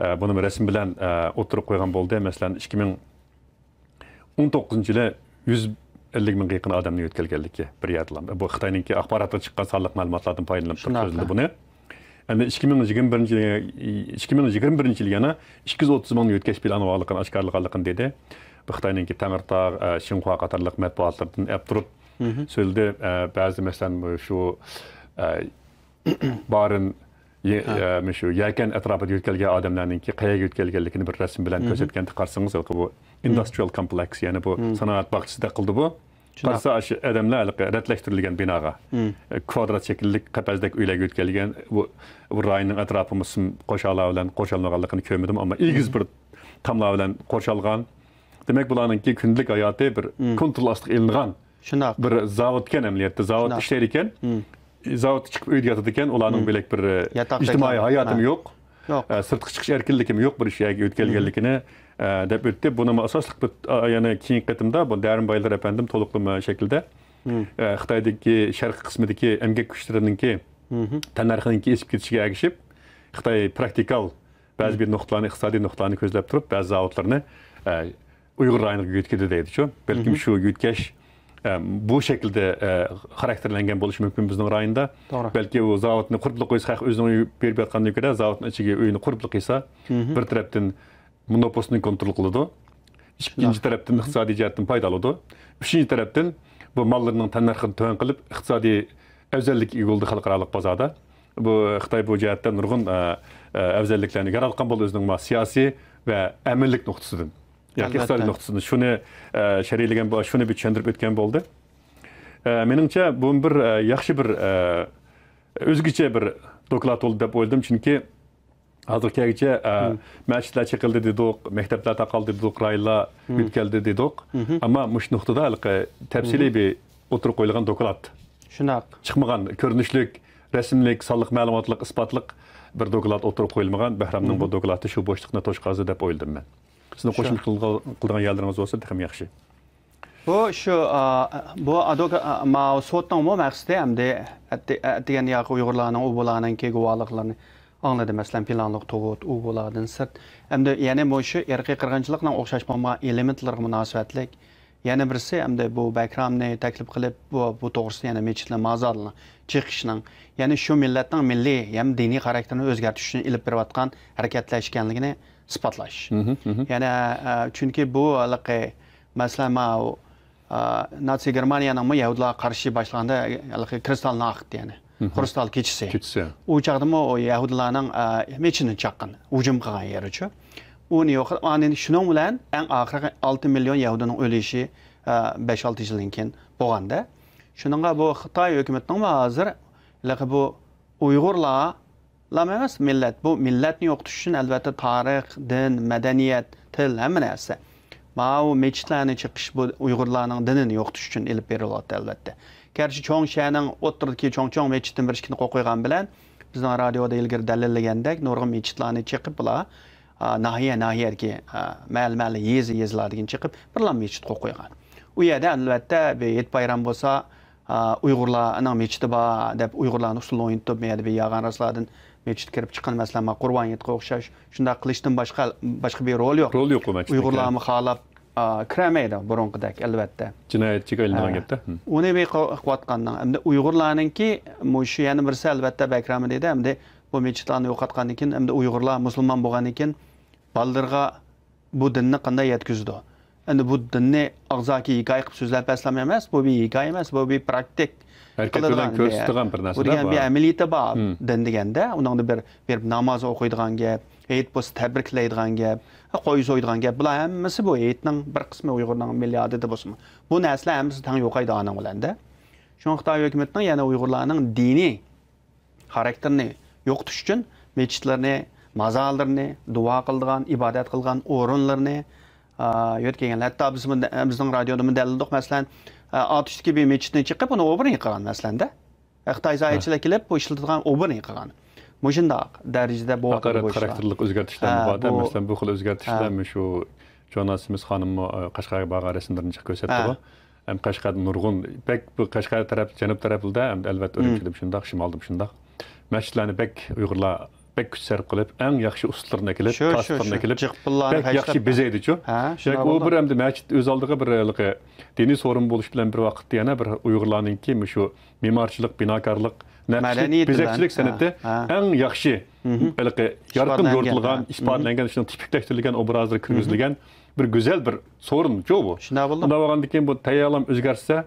ئە، بۇنى رەسىم بىلەن، ئە، ئوتتۇرىغا قويغان بولدى. مەسىلەن، ئىككى مىڭ ئون توققۇزىنچى يىلى يۈز ئەللىك مىڭغا يېقىن ئادەمنى يۆتكەلگەنلىكى بىر يەردىلا. بۇ خىتاينىڭكى ئاخباراتقا چىققان سانلىق مەلۇماتلاردىن پايدىلىنىپ تۇرۇپ شۇنداق. سۆزلىدى بۇنى. ئەمدى ئىككى مىڭ يىگىرمە بىرىنچى، ئىككى مىڭ يىگىرمە بىرىنچى يىلى يەنە ئىككى يۈز ئوتتۇز مىڭنى يۆتكەش پىلانى بارلىقىنى ئاشكارىلىغانلىقىنى دېدى. بۇ خىتاينىڭكى تەڭرىتاغ، ئە، شىنخۇا قاتارلىق مەتبۇئاتلىرىدىن ئەپ تۇرۇپ مھم. سۆزلىدى. ئە، بەزى، مەسىلەن، شۇ، ئە، بارىن، يە-، ھە. ئە، مۇشۇ يەكەن ئەتراپىدا يۆتكەلگەن ئادەملەرنىڭكى قەيەرگە يۆتكەلگەنلىكىنى بىر رەسىم بىلەن مم. كۆرسەتكەندە قارىسىڭىز، بۇ مم. ئىندۇسترىيال كومپلېكس، يەنى بۇ مم. سانائەت باغچىسىدەك قىلدى بۇ. شۇنداق. قارىسا، ئاشۇ ئادەملەر ھېلىقى رەتلەشتۈرۈلگەن بىناغا، مم. ئە، كۋادرات شەكىللىك قەپەسدەك ئۆيلەرگە يۆتكەلگەن، بۇ، بۇ رايوننىڭ ئەتراپىمۇ سىم قورشاۋلار بىلەن قورشالمىغانلىقىنى كۆرمىدىم، ئەمما ئېگىز مم. بىر تاملار بىلەن قورشالغان. دېمەك، بۇلارنىڭكى كۈندىلىك ھاياتى بىر مم. كونترول ئاستىغا ئېلىنغان شۇنداق. بىر زاۋۇتكەن ئەمەلىيەتتە. زاۋۇتتا شۇنداق. ئىشلەيدىكەن. مم. زاۋۇتتا چىقىپ ئۆيدە ياتىدىكەن. ئۇلارنىڭ مم. بۆلەك بىر، ئە، ياتاقتەك ئىجتىمائىي ھاياتىمۇ ھە. يوق. يوق. ئە، سىرتقا چىقىش ئەركىنلىكىمۇ يوق بىر ئىش يەرگە يۆتكەلگەنلىكىنى، مم. ئە، دەپ ئۆتتى. بۇنىمۇ ئاساسلىق بىر، ئە، يەنە كېيىنكى قېتىمدا بۇ دەرىن بايلار ئەپەندىم تولۇقلىما شەكلىدە، مم. ئە، خىتايدىكى شەرقىي قىسمىدىكى ئەمگەك كۈچلىرىنىڭكى مم. تەننەرخىنىڭكى ئېشىپ كېتىشىگە ئەگىشىپ، خىتاي پراكتىكال بەزى مم. بىر نۇقتىلارنى، ئىقتىسادىي نۇقتىلارنى كۆزلەپ تۇرۇپ، بەزى زاۋۇتلىرىنى، ئە، ئۇيغۇر رايونىغا يۆتكىدى دەيدىچۇ. بەلكىم مم. شۇ يۆتكەش، ئە، بۇ شەكىلدە، ئە، خاراكتېرلەنگەن بولۇشى مۇمكىن بىزنىڭ رايوندا. توغرا. بەلكى ئۇ زاۋۇتنى قۇرۇپلا قويسا، خەق ئۆزىنىڭ ئۆيى بېرىپ ياتقاندىن كۆرە، زاۋۇتنىڭ ئىچىگە ئۆينى قۇرۇپلا قىلسا، مم. بىر تەرەپتىن مونوپوستنى كونترول قىلىدۇ. ئىككىنچى شۇنداق. تەرەپتىن ئىقتىسادىي جەھەتتىن پايدا ئالىدۇ. ئۈچىنچى تەرەپتىن بۇ ماللىرىنىڭ تەننەرخىنى تۆۋەن قىلىپ، ئىقتىسادىي ئەۋزەللىككە ئىگە بولدى خەلقئارالىق بازاردا. بۇ خىتاي بۇ جەھەتتە نۇرغۇن، ئە، ئە، ئەۋزەللىكلەرنى ياراتقان بولدى ئۆزىنىڭ ما سىياسىي ۋە ئەمىنلىك نۇقتىسىدىن ياكى ئىقتىسادىي ئەلۋەتتە. نۇقتىسىدىن. شۇنى، ئە، شەرھلىگەن بۇ، شۇنى بىر چۈشەندۈرۈپ ئۆتكەن بولدى. ئە، مېنىڭچە بۇ بىر، ئە، ياخشى بىر، ئە، ئۆزگىچە بىر دوكلات بولدى دەپ ئويلىدىم، چۈنكى ھازىرغا كەلگۈچە، ئە، مم. مەسچىتلەر چېقىلدى دېدۇق، مەكتەپلەر تاقالدى دېدۇق، رايونلار مم. يۆتكەلدى دېدۇق. مم. ئەمما مۇشۇ نۇقتىدا ھېلىقى تەپسىلىي مم. بىر ئوتتۇرىغا قويۇلغان دوكلات. شۇنداق. چىقمىغان، كۆرۈنۈشلۈك، رەسىملىك، سانلىق مەلۇماتلىق، ئىسپاتلىق بىر دوكلات ئوتتۇرىغا قويۇلمىغان. بەھرامنىڭ بۇ مم. دوكلاتى شۇ بوشلۇقنى توشقۇزدى دەپ ئويلىدىم مەن. سىزنىڭ شۇ. قوشۇمچە قىلغا-، قىلىدىغان يەرلىرىڭىز بولسا تېخىمۇ ياخشى. بۇ شۇ، ئا، بۇ ئادۋوكا-، ئا، ماۋۇ سوتنىڭمۇ مەقسىتى ئەمدى ئەتتى-، ئەتىگەن ياقى ئۇيغۇرلارنىڭ ئۇ بۇلارنىڭكى گۇۋاھلىقلىرىنى ئاڭلىدى. مەسىلەن، پىلانلىق تۇغۇت، ئۇ بۇلاردىن سىرت. ئەمدى يەنە مۇشۇ ئىرقىي قىرغىنچىلىقنىڭ ئوخشاش بولمىغان ئېلېمېنتلىرىغا مۇناسىۋەتلىك يەنە بىرسى، ئەمدى بۇ بەكرامنى تەكلىپ قىلىپ، بۇ، بۇ توغرىسىدا يەنە مەسچىتلەر، مازارلارنى چېقىشنىڭ، يەنى شۇ مىللەتنىڭ مىللىي ھەم دىنىي خاراكتېرىنى ئۆزگەرتىش ئۈچۈن ئېلىپ بېرىۋاتقان ھەرىكەتلەر ئىكەنلىكىنى ئىسپاتلاش. مھم، مھم. يەنە، ئە، چۈنكى بۇ ھېلىقى مەسىلەن، ماۋۇ، ئا، ناتسىي گېرمانىيەنىڭمۇ يەھۇدىيلارغا قارشى باشلىغاندا، ھېلىقى كرىستالناخت، يەنى مھم. خرۇستال كېچىسى. كېچىسى. ئۇ چاغدىمۇ ئۇ يەھۇدىيلارنىڭ، ئا، مەسچىتىنى چاققان، ھۇجۇم قىلغان يېرىچۇ. ئۇنى يوق، ئاندىن شۇنىڭ بىلەن ئەڭ ئاخىرقى ئالتە مىليون يەھۇدىينىڭ ئۆلۈشى، ئا، بەش-ئالتە يىلدىن كېيىن بولغاندا. شۇنىڭغا بۇ خىتاي ھۆكۈمىتىنىڭمۇ ھازىر، ھېلىقى بۇ ئۇيغۇرلار لام ئەمەس، مىللەت. بۇ مىللەتنى يوقىتىش ئۈچۈن، ئەلۋەتتە، تارىخ، دىن، مەدەنىيەت، تىل، ھەممە نەرسە. ماۋۇ مەسچىتلەرنى چېقىش بۇ ئۇيغۇرلارنىڭ دىنىنى يوقىتىش ئۈچۈن ئېلىپ بېرىلىۋاتىدۇ، ئەلۋەتتە. گەرچە چوڭ شەھەرنىڭ ئوتتۇرىدىكى چوڭ-چوڭ مەسچىتتىن بىر ئىككىنى قويۇپ قويغان بىلەن، بىزنىڭ رادىيودا ئىلگىرى دەلىللىگەندەك، نۇرغۇن مەسچىتلەرنى چېقىپ، بۇلار، ئا، ناھىيە، ناھىيەدىكى، ئا، مەھەللە، مەھەللە، يېزا، يېزىلاردىكىنى چېقىپ، بىرلا مەسچىت قويۇپ قويغان. ئۇ يەردە، ئەلۋەتتە، بىر ھېيت بايرام بولسا، ئا، ئۇيغۇرلارنىڭ مەسچىتى بار دەپ، ئۇيغۇرلارنى ئۇسسۇل ئوينىتىپ، مۇ يەردە بىر يالغان راستلاردىن مەسچىتكە كىرىپ چىققان، مەسىلەن، ما قۇربان ھېيتقا ئوخشاش، شۇنداق قىلىشتىن باشقا، باشقا بىر رول يوق. رول يوق ئۇ مەسچىتنىڭكى. ئۇيغۇرلارمۇ خالاپ، ئا، كىرەلمەيدۇ بۇرۇنقىدەك، ئەلۋەتتە. جىنايەتچىگە ئايلانغان ھە. گەپتە. ھە. ئۇنى بىر قىلىۋاتقاننىڭ، ئەمدى ئۇيغۇرلارنىڭكى مۇشۇ يەنە بىرسى، ئەلۋەتتە، بەكرامى دېدى، ئەمدى بۇ مەسچىتلارنى يوقاتقاندىن كېيىن، ئەمدى ئۇيغۇرلار مۇسۇلمان بولغاندىن كېيىن، بالىلىرىغا بۇ دىننى قانداق يەتكۈزىدۇ؟ ئەمدى بۇ دىننى ئاغزاكى ھېكايە قىلىپ سۆزلەپ بەرسىلەم ئەمەس، بۇ بىر ھېكايە ئەمەس، بۇ بىر پراكتىك ھەرىكەت بىلەن قىلىدىغان، كۆرسىتىدىغان بىر نەرسە بۇ دېگەن بار. بىر ئەمەلىيىتى بار. ھىم. دىن دېگەندە، ئۇنىڭدا بىر، بېرىپ ناماز ئوقۇيدىغان گەپ، ھېيت بولسا تەبرىكلەيدىغان گەپ، قوي سويىدىغان گەپ، بۇلار ھەممىسى بۇ ھېيتنىڭ بىر قىسمى، ئۇيغۇرنىڭ مىللىي ئادىتى بولسىمۇ. بۇ نەرسىلەر ھەممىسى تەڭ يوقايدۇ ئانىڭ بىلەندە. شۇڭا خىتاي ھۆكۈمىتىنىڭ يەنە ئۇيغۇرلارنىڭ دىنىي خاراكتېرىنى يوقىتىش ئۈچۈن مەسچىتلىرىنى، مازارلىرىنى، دۇئا قىلىدىغان، ئىبادەت قىلىدىغان ئورۇنلىرىنى، ئا، يۆتكىگەن. ھەتتا بىزمۇ، بىزنىڭ رادىيودىمۇ دەلىللىدۇق. مەسىلەن، ئا، ئاتۇشتىكى بىر مەسچىتنى چېقىپ، ئۇنى ئوبورونا قىلغان، مەسىلەندە. خىتاي ساياھەتچىلەر كېلىپ، بۇ ئىشلىتىدىغان ئوبورونا قىلغان. مۇشۇنداق دەرىجىدە بولۇۋاتىدۇ بۇ ئىشلار. خاراكتېرلىق ئۆزگەرتىشلەرمۇ ھە، بار-دە. بۇ، مەسىلەن، بۇ خىل ئۆزگەرتىشلەر ھە. مۇشۇ جونا سىمىس خانىممۇ، ئە، قەشقەرگە بارغان رەسىملىرىنى جىق كۆرسەتتىغۇ. ھە. ھەم قەشقەردە نۇرغۇن، بەك بۇ قەشقەر تەرەپ، جەنۇب تەرەپلىدە، ھەم ئەلۋەتتە مم. ئۈرۈمچىدىمۇ شۇنداق، شىمالدىمۇ شۇنداق. مەسچىتلەرنى بەك ئۇيغۇرلار بەك كۈچ سەرپ قىلىپ، ئەڭ ياخشى ئۇستىلىرىنى ئەكېلىپ، شۇ، شۇ، تاسلىرىنى شۇ. ئەكېلىپ، جىق پۇللارنى بەك ياخشى خەجلەپ. بېزەيدىچۇ. ھە، شۇنداق دېمەك، ئۇ بولدى. بىر ئەمدى مەسچىت ئۆز ئالدىغا بىر ھېلىقى دىنىي سورۇن بولۇش بىلەن بىر ۋاقىتتا يەنە بىر ئۇيغۇرلارنىڭكى مۇشۇ مېمارچىلىق، بىناكارلىق، نەقىشلىك، مەدەنىيىتى بېزەكچىلىك بىلەن. سەنئىتى ھە، ھە. ئەڭ ياخشى، مھم. ھېلىقى يارقىن ئىپادىلەنگەن. يورۇتۇلغان، مھم. ئىپادىلەنگەن، شۇنىڭ تىپىكلەشتۈرۈلگەن ئوبرازلىرى مھم. كىرگۈزۈلگەن بىر گۈزەل بىر سورۇنچۇ بۇ. شۇنداق بولدى. ئۇنداق بولغاندىن كېيىن بۇ تەييارلام ئۆزگەرتسە،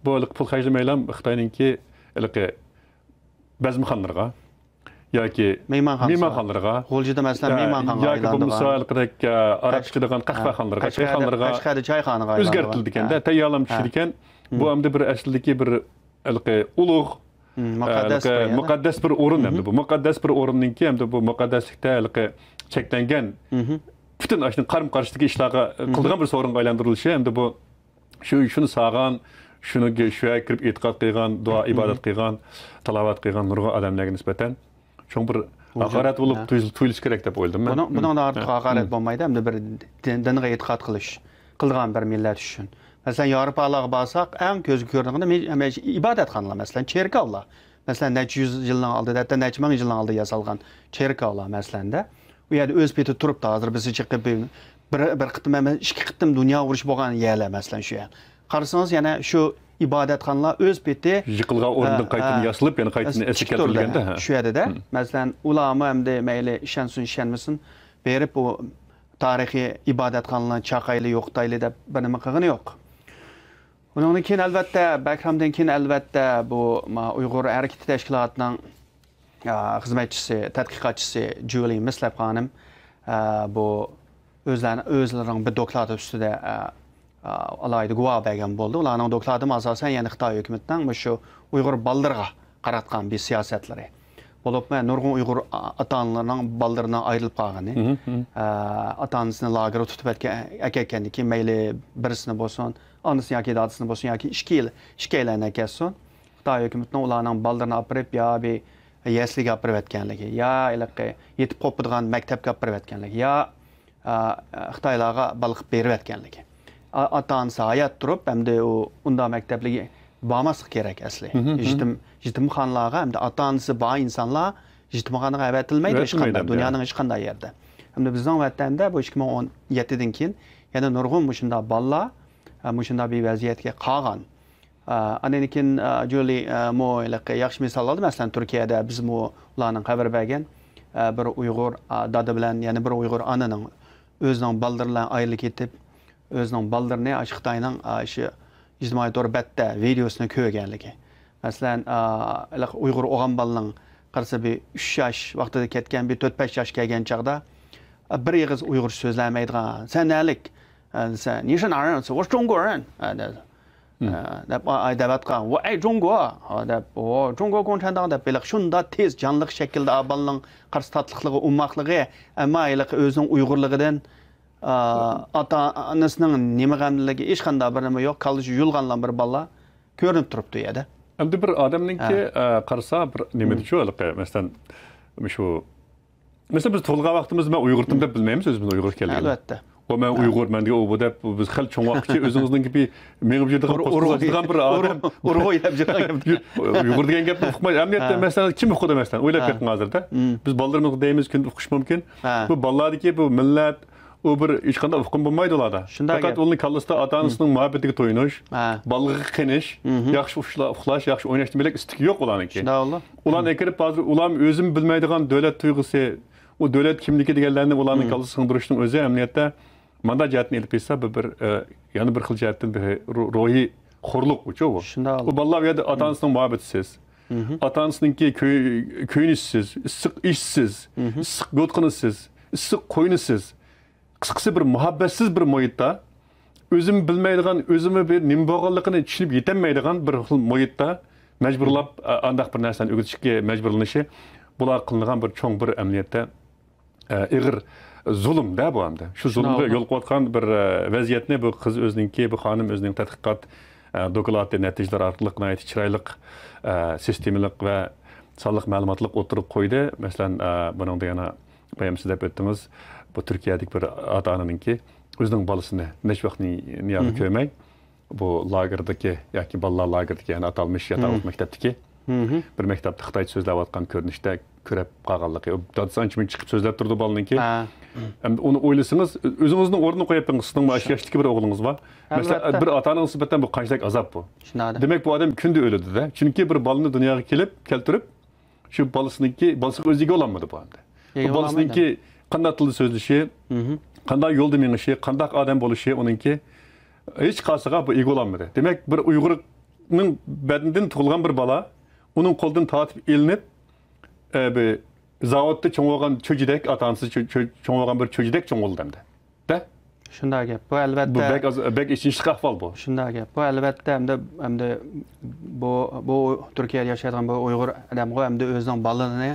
بۇ ھېلىقى پۇل خەجلىمەيلا خىتاينىڭكى ھېلىقى بەزمىخانىلىرىغا ياكى مېھمانخانىسىغا. مېھمانخانىلىرىغا، غۇلجىدا، مەسىلەن، ھە، مېھمانخانىغا ياكى ئايلاندىغان. بولمىسا ھېلىقىدەك، ئە، ئاراق قەش-، ئىچىدىغان قەھۋەخانىلىرىغا، ھە، قەشقەردە، چايخانىلىرىغا قەشقەردە چايخانىغا ئۆزگەرتىلىدىكەن-دە، ئايلاندىغان. ھە. تەييارلانمىش ئىكەن. بۇ ئەمدى بىر ئەسلىدىكى بىر ھېلىقى ئۇلۇغ، مم، ئە، مۇقەددەس ھېلىقى بىر يەر. مۇقەددەس بىر ئورۇن ئەمدى بۇ. مۇقەددەس بىر ئورۇننىڭكى ئەمدى بۇ مۇقەددەسلىكتە ھېلىقى چەكلەنگەن، پۈتۈن ئاشۇ قارىمۇ قارشىدىكى ئىشلارغا قىلىدىغان بىر سورۇنغا ئايلاندۇرۇلۇشى ئەمدى بۇ شۇ، شۇنى سالغان، شۇنىڭ شۇ يەرگە كىرىپ ئېتىقاد قىلغان، دۇئا ئىبادەت قىلغان، تىلاۋەت قىلغان نۇرغۇن ئادەملەرگە نىسبەتەن چوڭ بىر ھاقارەت بولۇپ تۇيۇل-، تۇيۇلۇشى كېرەك دەپ ئويلىدىم مەن. بۇنىڭ، بۇنىڭدىن ئارتۇق ھاقارەت بولمايدۇ، ئەمدى بىر دىن، دىنغا ئېتىقاد قىلىش، قىلىدىغان بىر مىللەت ئۈچۈن. مەسىلەن، ياۋروپالارغا بارساق، ئەڭ كۆزگە كۆرۈنىدىغىنى مەي-، مەي-، ئىبادەتخانىلار، مەسىلەن، چېركاۋلار. مەسىلەن، نەچچە يۈز يىلنىڭ ئالدىدا، ھەتتا نەچچە مىڭ يىلنىڭ ئالدىدا ياسالغان چېركاۋلار، مەسىلەندە. ئۇ يەردە ئۆز پېتى تۇرۇپتۇ. ھازىر بىز چىقىپ بىر، بىر قېتىم ئەمەس، ئىككى قېتىم دۇنيا ئۇرۇشى بولغان يەرلەر، مەسىلەن، شۇ يەر. قارىسىڭىز، يەنە شۇ ئىبادەتخانىلار ئۆز پېتى، يىقىلغان ئورنىدىن ھە، قايتىدىن ھە، ياسىلىپ، يەنە قايتىدىن ئەسلىگە تىكىپ تۇرىدۇ كەلتۈرۈلگەندە، ھە. شۇ يەردە-دە. مەسىلەن، ئۇلارمۇ ئەمدى مەيلى ئىشەنسۇن، ئىشەنمىسۇن، بېرىپ ئۇ تارىخىي ئىبادەتخانىلارنى چاقايلى، يوقىتايلى دەپ بىر نېمە قىلغىنى يوق. ئۇنىڭدىن كېيىن، ئەلۋەتتە، بەكرامدىن كېيىن، ئەلۋەتتە، بۇ، ما، ئۇيغۇر ھەرىكىتى تەشكىلاتىنىڭ، ئا، خىزمەتچىسى، تەتقىقاتچىسى جۇلى مىسلەپ خانىم، ئا، بۇ ئۆزلەرنىڭ، ئۆزلىرىنىڭ بىر دوكلاتى ئۈستىدە، ئا، ئا، ئالاھىدە گۇۋاھ بەرگەن بولدى. ئۇلارنىڭ دوكلاتىمۇ ئاساسەن، يەنى خىتاي ھۆكۈمىتىنىڭ مۇشۇ ئۇيغۇر بالىلىرىغا قاراتقان بىر سىياسەتلىرى. بولۇپمۇ نۇرغۇن ئۇيغۇر ئا-، ئاتا-ئانىلىرىنىڭ بالىلىرىنىڭ ئايرىلىپ قالغىنى، ئا، ئاتا-ئانىسىنى لاگېرغا تۇتۇپ ئەتكە-، ئەكەتكەندىن كېيىن، مەيلى بىرسىنى بولسۇن، ئانىسىنى ياكى دادىسىنى بولسۇن، ياكى ئىككىيلا-، ئىككىيلەننى ئەكەتسۇن، خىتاي ھۆكۈمىتىنىڭ ئۇلارنىڭ بالىلىرىنى ئاپىرىپ، يا بىر يەسلىگە ئاپىرىۋەتكەنلىكى، يا ھېلىقى يېتىپ قوپىدىغان مەكتەپكە ئاپىرىۋەتكەنلىكى، يا، ئا، خىتايلارغا بالا قىلىپ بېرىۋەتكەنلىكى. ئا-، ئاتا-ئانىسى ھايات تۇرۇپ، ئەمدى ئۇ ئۇنداق مەكتەپلەرگە بارماسلىق كېرەك ئەسلى. يېتىم، يېتىمخانىلارغا ئەمدى ئاتا-ئانىسى بار ئىنسانلار يېتىمخانىغا ئەۋەتىلمەيدۇ ھېچقانداق، دۇنيانىڭ ھېچقانداق يېرىدە. ئەمدى بىزنىڭ ۋەتەندە بۇ ئىككى مىڭ ئون يەتتىدىن كېيىن يەنە نۇرغۇن مۇشۇنداق بالىلار، ئا، مۇشۇنداق بىر ۋەزىيەتكە قالغان. ئا، ئاندىن كېيىن، ئا، جۇلى، ئا، مۇ ھېلىقى ياخشى مىسال ئالدى. مەسىلەن، تۈركىيەدە بىزمۇ ئۇلارنىڭ خەۋەر بەرگەن، ئا، بىر ئۇيغۇر، ئا، دادا بىلەن يەنە بىر ئۇيغۇر ئانىنىڭ ئۆزىنىڭ بالىلىرى بىلەن ئايرىلىپ كېتىپ، ئۆزىنىڭ بالىلىرىنى ئاشۇ خىتاينىڭ، ئا، شۇ ئىجتىمائىي تور بەتتە ۋىدېئوسىنى كۆرگەنلىكى. مەسىلەن، ئا، ھېلىقى ئۇيغۇر ئوغۇل بالىنىڭ قارىسا بىر ئۈچ ياش ۋاقتىدا كەتكەن، بىر تۆت-بەش ياش كەلگەن چاغدا، ئا، بىر ئېغىز ئۇيغۇرچە سۆزلەيەلمەيدىغان، سەن نەلىك، ئا، دېسە، نىشان ئاران، سوغۇش جۇڭگورەن، ئا، دە-، ئە، دەپ، ئاي، دەۋاتقان، ۋەي، جۇڭگو، ئا، دەپ، ۋو، جۇڭگو گوڭچەنداڭ دەپ، ھېلىقى شۇنداق تېز، جانلىق شەكىلدە، ئا، بالىنىڭ قارىسا تاتلىقلىقى، ئوماقلىقى، ئەمما ھېلىقى ئۆزىنىڭ ئۇيغۇرلۇقىدىن، ئا، ئاتا-ئانىسىنىڭ نېمە غەملىكى، ھېچقانداق بىر نېمە يوق، كاللىسى يۇلغانلا بىر بالا كۆرۈنۈپ تۇرۇپتۇ يەردە. ئەمدى بىر ئادەمنىڭكى، ھە. ئە، قارىسا، بىر نېمىدىچۇ، ھېلىقى، مەسىلەن، مۇشۇ مەسىلەن، بىز تۇغۇلغان ۋاقتىمىزدا مەن ئۇيغۇرتىم دەپ بىلمەيمىز ئۆزىمىزنىڭ ئۇيغۇر ئىكەنلىكىنى. ئەلۋەتتە. ئۇ مەن ئۇيغۇر، مەن دېگەن ئۇ بۇ دەپ، بىز خېلى چوڭ ۋاقىتقىچە ئۆزىڭىزنىڭكى بىر مېڭىپ يۈرىدىغان، پوستىغا يۈرىدىغان بىر ئادەم. ئۇرغۇي دەپ يۈرگەن گەپ. ئۇيغۇر دېگەن گەپنى ئۇقماي، ئەمەلىيەتتە، ھە. مەسىلەن، كىم ئۇقىدۇ، مەسىلەن؟ ئويلاپ بېقىڭ ھازىردا. بىز بالىلىرىمىزغا دەيمىز، كۈندە ئۇقۇش مۇمكىن. ھە. بۇ بالىلاردىكى بۇ مىللەت، ئۇ بىر ھېچقانداق ئۇقۇم بولمايدۇ ئۇلاردا. شۇنداق. پەقەت ئۇلارنىڭ كاللىسىدا ئاتا-ئانىسىنىڭ مۇھەببىتىگە تويۇنۇش، ھە. بالىغا قېنىش، ياخشى ئۇخلا-، ئۇخلاش، ياخشى ئويناش دېمەك ئىستىكى يوق ئۇلارنىڭكى. شۇنداق بولدى. ئۇلارنى ئەكىرىپ ھازىر ئۇلارمۇ ئۆزىمۇ بىلمەيدىغان دۆلەت تۇيغۇسى، ئۇ دۆلەت كىملىكى دېگەنلەرنى ئۇلارنىڭ كاللىسىغا سىڭدۈرۈشنىڭ ئۆزى ئەمەلىيەتتە مانداق جەھەتتىن ئېلىپ ئېيتسا، بىر، بىر، ئە، يەنە بىر خىل جەھەتتىن بىر رو-، روھىي خورلۇقچۇ بۇ. شۇنداق. ئۇ بالىلار ئۇ يەردە ئاتا-ئانىسىنىڭ مۇھەببىتىسىز، ئاتا-ئانىسىنىڭكى كۆي-، كۆيۈنۈشىسىز، ئىسسىق ئىشسىز، ئىسسىق يوتقىنىسىز، ئىسسىق قوينىسىز، قىسقىسى، بىر مۇھەببەتسىز بىر مۇھىتتا، ئۆزىمۇ بىلمەيدىغان، ئۆزىمۇ بىر نېمە بولغانلىقىنى چۈشىنىپ يېتەلمەيدىغان بىر خىل مۇھىتتا مەجبۇرلاپ، ئا، ئانداق بىر نەرسىلەرنى ئۆگىتىشكە مەجبۇرلىنىشى، بۇلار قىلىنغان بىر چوڭ بىر ئەمەلىيەتتە، ئا، ئېغىر زۇلۇمدە بۇ ئەمدى. شۇ زۇلۇمغا يولۇقۇۋاتقان بىر، ئا، ۋەزىيەتنى بۇ قىز ئۆزىنىڭكى، بۇ خانىم ئۆزىنىڭ تەتقىقات، ئا، دوكلاتى، نەتىجىلىرى ئارقىلىق ناھايىتى چىرايلىق، ئا، سىستېمىلىق ۋە سانلىق مەلۇماتلىق ئوتتۇرىغا قويدى. مەسىلەن، ئا، بۇنىڭدا يەنە بايام سىز دەپ ئۆتتىڭىز، بۇ تۈركىيەدىكى بىر ئاتا-ئانىنىڭكى ئۆزىنىڭ بالىسىنى نەچچە ۋاقىت نى-، نىيازى كۆرمەي، بۇ لاگېردىكى ياكى بالىلار لاگېرىدىكى، يەنى ئاتالمىش ياتاقلىق مەكتەپتىكى بىر مەكتەپتە خىتايچە سۆزلەۋاتقان كۆرۈنۈشتە كۆرۈپ قالغانلىقى. دادىسى ئانچە-مۇنچە چىقىپ سۆزلەپ تۇرىدۇ بالىنىڭكى. ھە. ئەمدى ئۇنى ئويلىسىڭىز، ئۆ-، ئۆزىڭىزنىڭ ئورنىنى قويۇپ بېقىڭ، سىزنىڭمۇ ئاشۇ ياشتىكى بىر ئوغلىڭىز بار. مەسىلەن، ئەلۋەتتە. بىر ئاتا-ئانىغا نىسبەتەن بۇ قانچىلىك ئازاب بۇ؟ شۇنداق. دېمەك، بۇ ئادەم كۈندە ئۆلىدۇ-دە. چۈنكى بىر بالىنى دۇنياغا كېلىپ، كەلتۈرۈپ، شۇ بالىسىنىڭكى، بالىسىغا ئۆزى ئىگە بولالمىدى بۇ ئەمدى. بۇ بالىسىنىڭكى قانداق تىلدا سۆزلىشى، قانداق يولدا مېڭىشى، قانداق ئادەم بولۇشى ئۇنىڭكى ھېچقايسىغا بۇ ئىگە بولالمىدى. دېمەك، بىر ئۇيغۇرنىڭ بەدىنىدىن تۇغۇلغان بىر بالا، ئۇنىڭ قولىدىن تارتىپ ئېلىنىپ، ئە، بىر زاۋۇتتا چوڭ بولغان چۆچىدەك، ئاتا-ئانىسى چۆ-، چۆ-، چوڭ بولغان بىر چۆچىدەك چوڭ بولدى ئەمدى. دە؟ شۇنداق گەپ. بۇ بۇ ئەلۋەتتە بەك ئاز، بەك ئېچىنىشلىق ئەھۋال بۇ. شۇنداق گەپ. بۇ ئەلۋەتتە ئەمدى، ئەمدى بۇ، بۇ تۈركىيەدە ياشايدىغان بۇ ئۇيغۇر ئادەمغۇ ئەمدى ئۆزىنىڭ بالىنى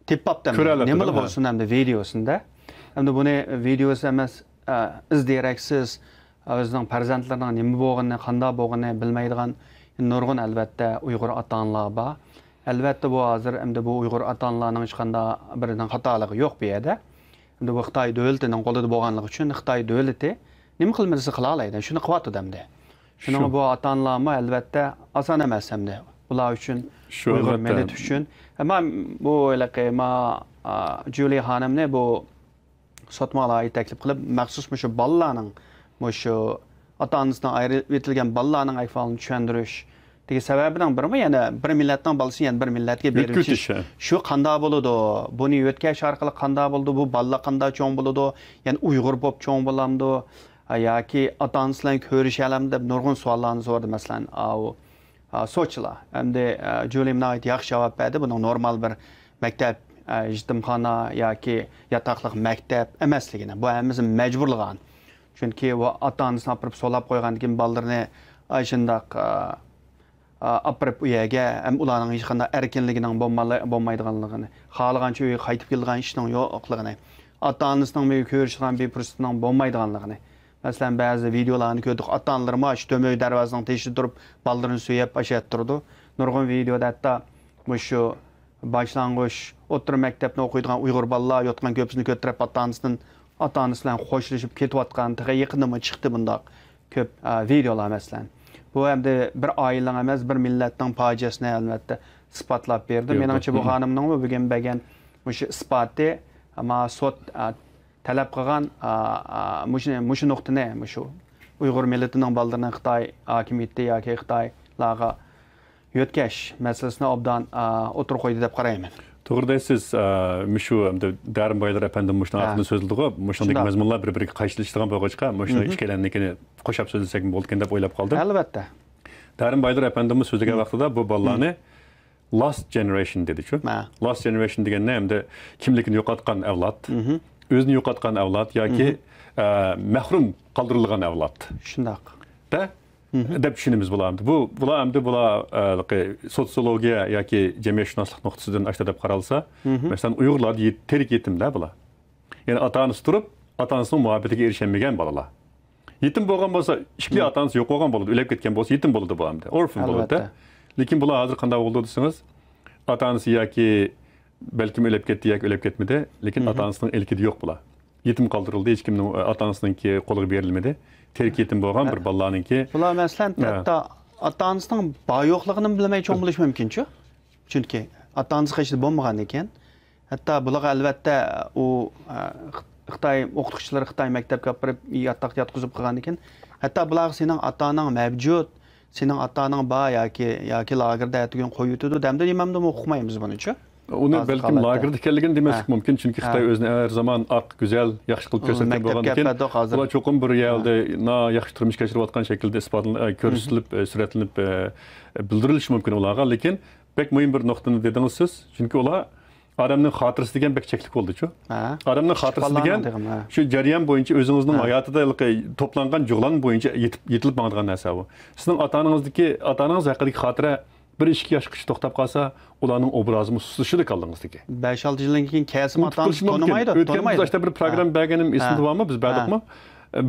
تېپىپتۇ ئەمدى. كۆرەلەپتۇ، نېمىلا بولسۇن ئەمدى ۋىدېئوسىندا. ئەمدى بۇنى ۋىدېئوسى ئەمەس، ئە، ئىز دېرەكسىز، ئۆزىنىڭ پەرزەنتلىرىنىڭ نېمە بولغىنى، قانداق بولغىنى بىلمەيدىغان نۇرغۇن، ئەلۋەتتە، ئۇيغۇر ئاتا-ئانىلار بار. ئەلۋەتتە، بۇ ھازىر ئەمدى بۇ ئۇيغۇر ئاتا-ئانىلارنىڭ ھېچقانداق بىرىنىڭ خاتالىقى يوق بۇ يەردە. ئەمدى بۇ خىتاي دۆلىتىنىڭ قولىدا بولغانلىقى ئۈچۈن، خىتاي دۆلىتى نېمە قىلمىسا قىلالايدۇ، شۇنى قىلىۋاتىدۇ ئەمدى. شۇنىڭغا شۇ. بۇ ئاتا-ئانىلارمۇ، ئەلۋەتتە، ئاسان ئەمەس ئەمدى. ئۇلار ئۈچۈن، شۇ، ئۇيغۇر ئەلۋەتتە. مىللىتى ئۈچۈن. ئەمما بۇ ھېلىقى ما، ئا، جۇلى خانىمنى بۇ سوتمۇ ئالاھىدە تەكلىپ قىلىپ، مەخسۇس مۇشۇ بالىلارنىڭ، مۇشۇ ئاتا-ئانىسىدىن ئايرىۋېتىلگەن بالىلارنىڭ ئەھۋالىنى چۈشەندۈرۈش دېگەن سەۋەبىنىڭ بىرىمۇ، يەنە بىر مىللەتنىڭ بالىسىنى يەنە بىر مىللەتكە بېرىۋېتىش. بېرىۋېتىش، ھە. شۇ قانداق بولىدۇ؟ بۇنى يۆتكەش ئارقىلىق قانداق بولىدۇ؟ بۇ بالىلار قانداق چوڭ بولىدۇ؟ يەنە ئۇيغۇر بولۇپ چوڭ بولامدۇ؟ ياكى ئاتا-ئانىسى بىلەن كۆرۈشەلەمدۇ دەپ نۇرغۇن سوئاللارنى سورىدى، مەسىلەن، ئاۋۇ ئا، سوتچىلار. ئەمدى، ئا، جۇلىم ناھايىتى ياخشى جاۋاب بەردى. بۇنىڭ نورمال بىر مەكتەپ، ئا، يېتىمخانا ياكى ياتاقلىق مەكتەپ ئەمەسلىكىنى. بۇ ھەممىسى مەجبۇرلىغان. چۈنكى ئۇ ئاتا-ئانىسىنى ئاپىرىپ سولاپ قويغاندىن كېيىن بالىلىرىنى ئاشۇنداق، ئا، ئا، ئاپىرىپ ئۇ يەرگە ھەم ئۇلارنىڭ ھېچقانداق ئەركىنلىكىنىڭ بولمالا-، بولمايدىغانلىقىنى، خالىغانچە ئۆيگە قايتىپ كېلىدىغان ئىشنىڭ يوقلۇقىنى، ئاتا-ئانىسىنىڭ بىلەن كۆرۈشىدىغان بىر پۇرسىتىنىڭ بولمايدىغانلىقىنى، مەسىلەن، بەزى ۋىدېئولارنى كۆردۇق، ئاتا-ئانىلىرىمۇ ئاشۇ تۆمۈر دەرۋازىنىڭ تېشىدا تۇرۇپ، بالىلىرىنى سۆيۈپ، ئاشۇ يەردە تۇرىدۇ. نۇرغۇن ۋىدېئودا ھەتتا مۇشۇ باشلانغۇچ، ئوتتۇرا مەكتەپنى ئوقۇيدىغان ئۇيغۇر بالىلار يوتقان-كۆپىسىنى كۆتۈرۈپ، ئاتا-ئانىسىدىن، ئاتا-ئانىسى بىلەن خوشلىشىپ كېتىۋاتقان، تېخى يېقىندىمۇ چىقتى بۇنداق كۆپ، ئا، ۋىدېئولار، مەسىلەن. بۇ ئەمدى بىر ئائىلىنىڭ ئەمەس، بىر مىللەتنىڭ پاجىئەسىنى، ئەلۋەتتە، ئىسپاتلاپ بېرىدۇ. بېرىدۇ. مېنىڭچە، بۇ خانىمنىڭمۇ بۈگۈن بەرگەن مۇشۇ ئىسپاتى، ئەمما سوت، ئا، تەلەپ قىلغان، ئا، ئا، مۇشۇ، مۇشۇ نۇقتىنى، مۇشۇ ئۇيغۇر مىللىتىنىڭ بالىلىرىنى خىتاي ھاكىمىيىتى ياكى خىتايلارغا يۆتكەش مەسىلىسىنى ئوبدان، ئا، ئوتتۇرىغا قويدى دەپ قارايمەن. توغرا دەيسىز، ئا، مۇشۇ ئەمدى دەرىم بايلار ئەپەندىم مۇشۇنىڭ ھە. ھەققىدە سۆزلىدىغۇ، مۇشۇنداق شۇنداق. مەزمۇنلار بىر-بىرىگە قايشىلىشىدىغان بولغاچقا، مۇشۇنىڭ مھم. ئىككىيلەننىڭكىنى قوشاپ سۆزلىسەكمۇ بولىدىكەن دەپ ئويلاپ قالدىم. ئەلۋەتتە. دەرىم بايلار ئەپەندىممۇ سۆزلىگەن مم. ۋاقتىدا بۇ بالىلارنى مم. Lost Generation دېدىچۇ. ھە. Lost Generation دېگەندە ئەمدى كىملىكىنى يوقاتقان ئەۋلاد، مم. ئۆزىنى يوقاتقان ئەۋلاد ياكى، مم. ئە، مەھرۇم قالدۇرۇلغان ئەۋلاد. شۇنداق. دە؟ مم. دەپ چۈشىنىمىز بۇلار ئەمدى. بۇ، بۇلار ئەمدى بۇلار، ئە، سوتسىيولوگىيە ياكى جەمئىيەتشۇناسلىق نۇقتىسىدىن ئاشتا دەپ قارالسا، مم. مەسىلەن، ئۇيغۇرلاردا يېت-، تېرىك يېتىملەر بۇلار. يەنى ئاتا-ئانىسى تۇرۇپ، ئاتا-ئانىسىنىڭ مۇھەببىتىگە ئېرىشەلمىگەن بالىلار. يېتىم بولغان بولسا، ئىككى مم. ئاتا-ئانىسى يوق بولغان بولىدۇ، ئۆلۈپ كەتكەن بولسا، يېتىم بولىدۇ بۇ ئەمدى. ئورفان بولىدۇ. ئەلۋەتتە. لېكىن بۇلار ھازىر قانداق بولدى دېسىڭىز، ئاتا-ئانىسى ياكى بەلكىم ئۆلۈپ كەتتى ياكى ئۆلۈپ كەتمىدى، لېكىن مم. ئاتا-ئانىسىنىڭ ئىلكىدە يوق بۇلار. يېتىم قالدۇرۇلدى، ھېچكىمنىڭ، ئاتا-ئانىسىنىڭكى قولىغا بېرىلمىدى. تېرىك يېتىم بولغان بىر ھە. بالىلارنىڭكى. بۇلار، مەسىلەن، ھە. ھەتتا ئاتا-ئانىسىنىڭ بار-يوقلۇقىنىمۇ بىلمەي چوڭ بولۇشى مۇمكىنچۇ؟ چۈنكى ئاتا-ئانىسى قېشىدا بولمىغان ئىكەن. ھەتتا بۇلارغا، ئەلۋەتتە، ئۇ، ئە، خىتاي ئوقۇتقۇچىلىرى خىتاي مەكتەپكە ئاپىرىپ، ياتاق ياتقۇزۇپ قىلغاندىكىن، ھەتتا بۇلارغا سېنىڭ ئاتا-ئاناڭ مەۋجۇت، سېنىڭ ئاتا-ئاناڭ بار ياكى، ياكى لاگېردا ئەتىگۈن قويۇۋېتىدۇ دەمدۇ نېمەمدۇمۇ ئۇقمايمىز بۇنىچۇ. ئۇنى ھازىرقى بەلكىم ھالەتتە. لاگېردا ئىكەنلىكىنى دېمەسلىك ھە. مۇمكىن، چۈنكى ھە. خىتاي ئۆزىنى ھەر زامان ئاق، گۈزەل، ياخشى قىلىپ ئۇ كۆرسەتكەن مەكتەپكە بولغاندىكىن، ئەپەردۇق ھازىر. ئۇلار چوقۇم بىر ھە. يەردە نا-، ياخشى تۇرمۇش كەچۈرۈۋاتقان شەكىلدە ئىسپاتلىنىپ، ئە، مم. كۆرسىتىلىپ، ئە، سۈرەتلىنىپ، ئە، بىلدۈرۈلۈشى مۇمكىن ئۇلارغا. لېكىن بەك مۇھىم بىر نۇقتىنى دېدىڭىز سىز. چۈنكى ئۇلار ئادەمنىڭ خاتىرىسى دېگەن بەك چەكلىك بولدىچۇ. ھە. ئادەمنىڭ كىچىك خاتىرىسى بالىلارنىڭ دېگەن تېخىمۇ، ھە. شۇ جەريان بويىچە ئۆزىڭىزنىڭ ھە. ھاياتىدا ھېلىقى توپلانغان جۇغلان بويىچە يېتىپ، يېتىلىپ ماڭىدىغان نەرسە بۇ. سىزنىڭ ئاتا-ئانىڭىزدىكى، ئاتا-ئانىڭىز ھەققىدىكى خاتىرە بىر ئىككى ياشقىچە توختاپ قالسا، ئۇلارنىڭ ئوبرازىمۇ سۇسلىشىدۇ كاللىڭىزدىكى. بەش-ئالتە يىلدىن كېيىن كەلسىمۇ ئۇنتۇپ ئاتا-ئانىسى قېلىشى مۇمكىن. تونۇمايدۇ، ئۆتكەن تونۇمايدۇ. بىز بىر پروگرامما ھە. بەرگىنىم ئېسىمدە ھە. بارمۇ؟ بىز ھە. بەردۇقمۇ؟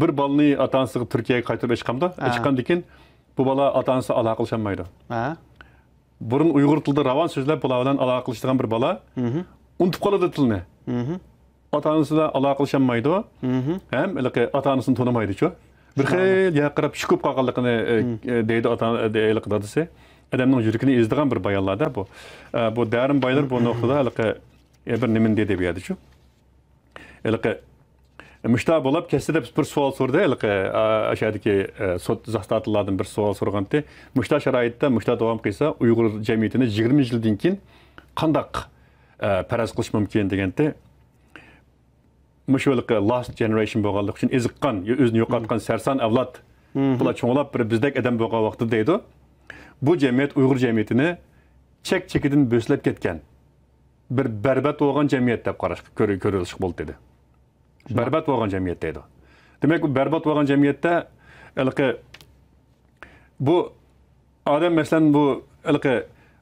بىر بالىنى ئاتا-ئانىسىغا تۈركىيەگە قايتۇرۇپ ئېچىقامدۇ؟ ھە. ئېچىققاندىن كېيىن بۇ بالا ئاتا-ئانىسى ئالاقىلىشالمايدۇ. ھە. بۇرۇن ئۇيغۇر تىلىدا راۋان سۆزلەپ، بۇلار بىلەن ئالاقىلىشىدىغان بىر بالا مھم. ئۇنتۇپ قالىدۇ تىلنى. مھم. ئاتا-ئانىسى بىلەن ئالاقىلىشالمايدۇ. مھم. ھەم ھېلىقى ئاتا-ئانىسىنى تونۇمايدۇچۇ. بىر شۇنداق. خىل يەرگە قاراپ چۈشۈپ قالغانلىقىنى، ئە، مم. ئە، دەيدۇ ئاتا، ئە، ھېلىقى دادىسى. ئادەمنىڭ يۈرىكىنى ئېزىدىغان بىر بايانلاردا بۇ. ئە، بۇ دەرىم بايلار بۇ نۇقتىدا ھېلىقى، ئە، بىر نېمىنى دېدى بۇ يەردىچۇ. ھېلىقى مۇشتا بولاپ كەتسە دەپ بىر سوئال سورىدى. ھېلىقى، ئا، ئاشۇ يەردىكى، ئە، سوت ئىزاھاتچىلاردىن بىر سوئال سورىغانتى. مۇشتا شارائىتتا مۇشتا داۋام قىلسا، ئۇيغۇر جەمئىيىتىنى يىگىرمە يىلدىن كېيىن قانداق، ئە، پەرەز قىلىش مۇمكىن دېگەنتى. مۇشۇ ھېلىقى لاست جېنېرېيشن بولغانلىقى ئۈچۈن ئېزىققان، ئۆزىنى يوقاتقان سەرسان ئەۋلاد، مم. بۇلار چوڭلاپ بىر بىزدەك ئادەم بولغان ۋاقتىدا دەيدۇ، بۇ جەمئىيەت ئۇيغۇر جەمئىيىتىنى چەك-چېكىدىن بۆسۈلۈپ كەتكەن. بىر بەربات بولغان جەمئىيەت دەپ قاراشقا، كۆرە-، كۆرۈۋېلىشقا بولىدۇ دېدى. شۇنداق. بەربات بولغان جەمئىيەت دەيدۇ. دېمەك، بۇ بەربات بولغان جەمئىيەتتە ھېلىقى بۇ ئادەم، مەسىلەن، بۇ ھېلىقى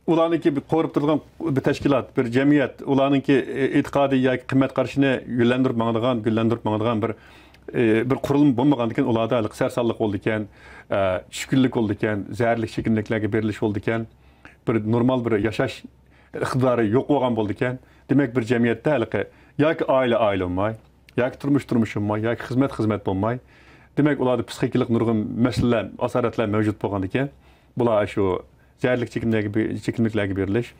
ئۇلارنىڭكى بىر قورۇپ تۇرىدىغان بىر تەشكىلات، بىر جەمئىيەت، ئۇلارنىڭكى ئېتىقادى ياكى قىممەت قارىشىنى يۆنلەندۈرۈپ ماڭىدىغان، گۈللەندۈرۈپ ماڭىدىغان بىر، بىر قۇرۇلما بولمىغاندىكىن، ئۇلاردا ھېلىقى سەرسانلىق بولىدىكەن، چۈشكۈنلۈك بولىدىكەن، زەھەرلىك چېكىملىكلەرگە بېرىلىش بولىدىكەن، بىر نورمال بىر ياشاش ئىقتىدارى يوق بولغان بولىدىكەن. دېمەك، بىر جەمئىيەتتە ھېلىقى ياكى ئائىلە ئائىلە بولماي، ياكى تۇرمۇش تۇرمۇش بولماي، ياكى خىزمەت خىزمەت بولماي، دېمەك، ئۇلاردا پسىخىكىلىق نۇرغۇن مەسىلىلەر، ئاسارەتلەر مەۋجۇت بولغاندىكىن، بۇلار شۇ زەھەرلىك چېكىملەرگە، چېكىملىكلەرگە بېرىلىش.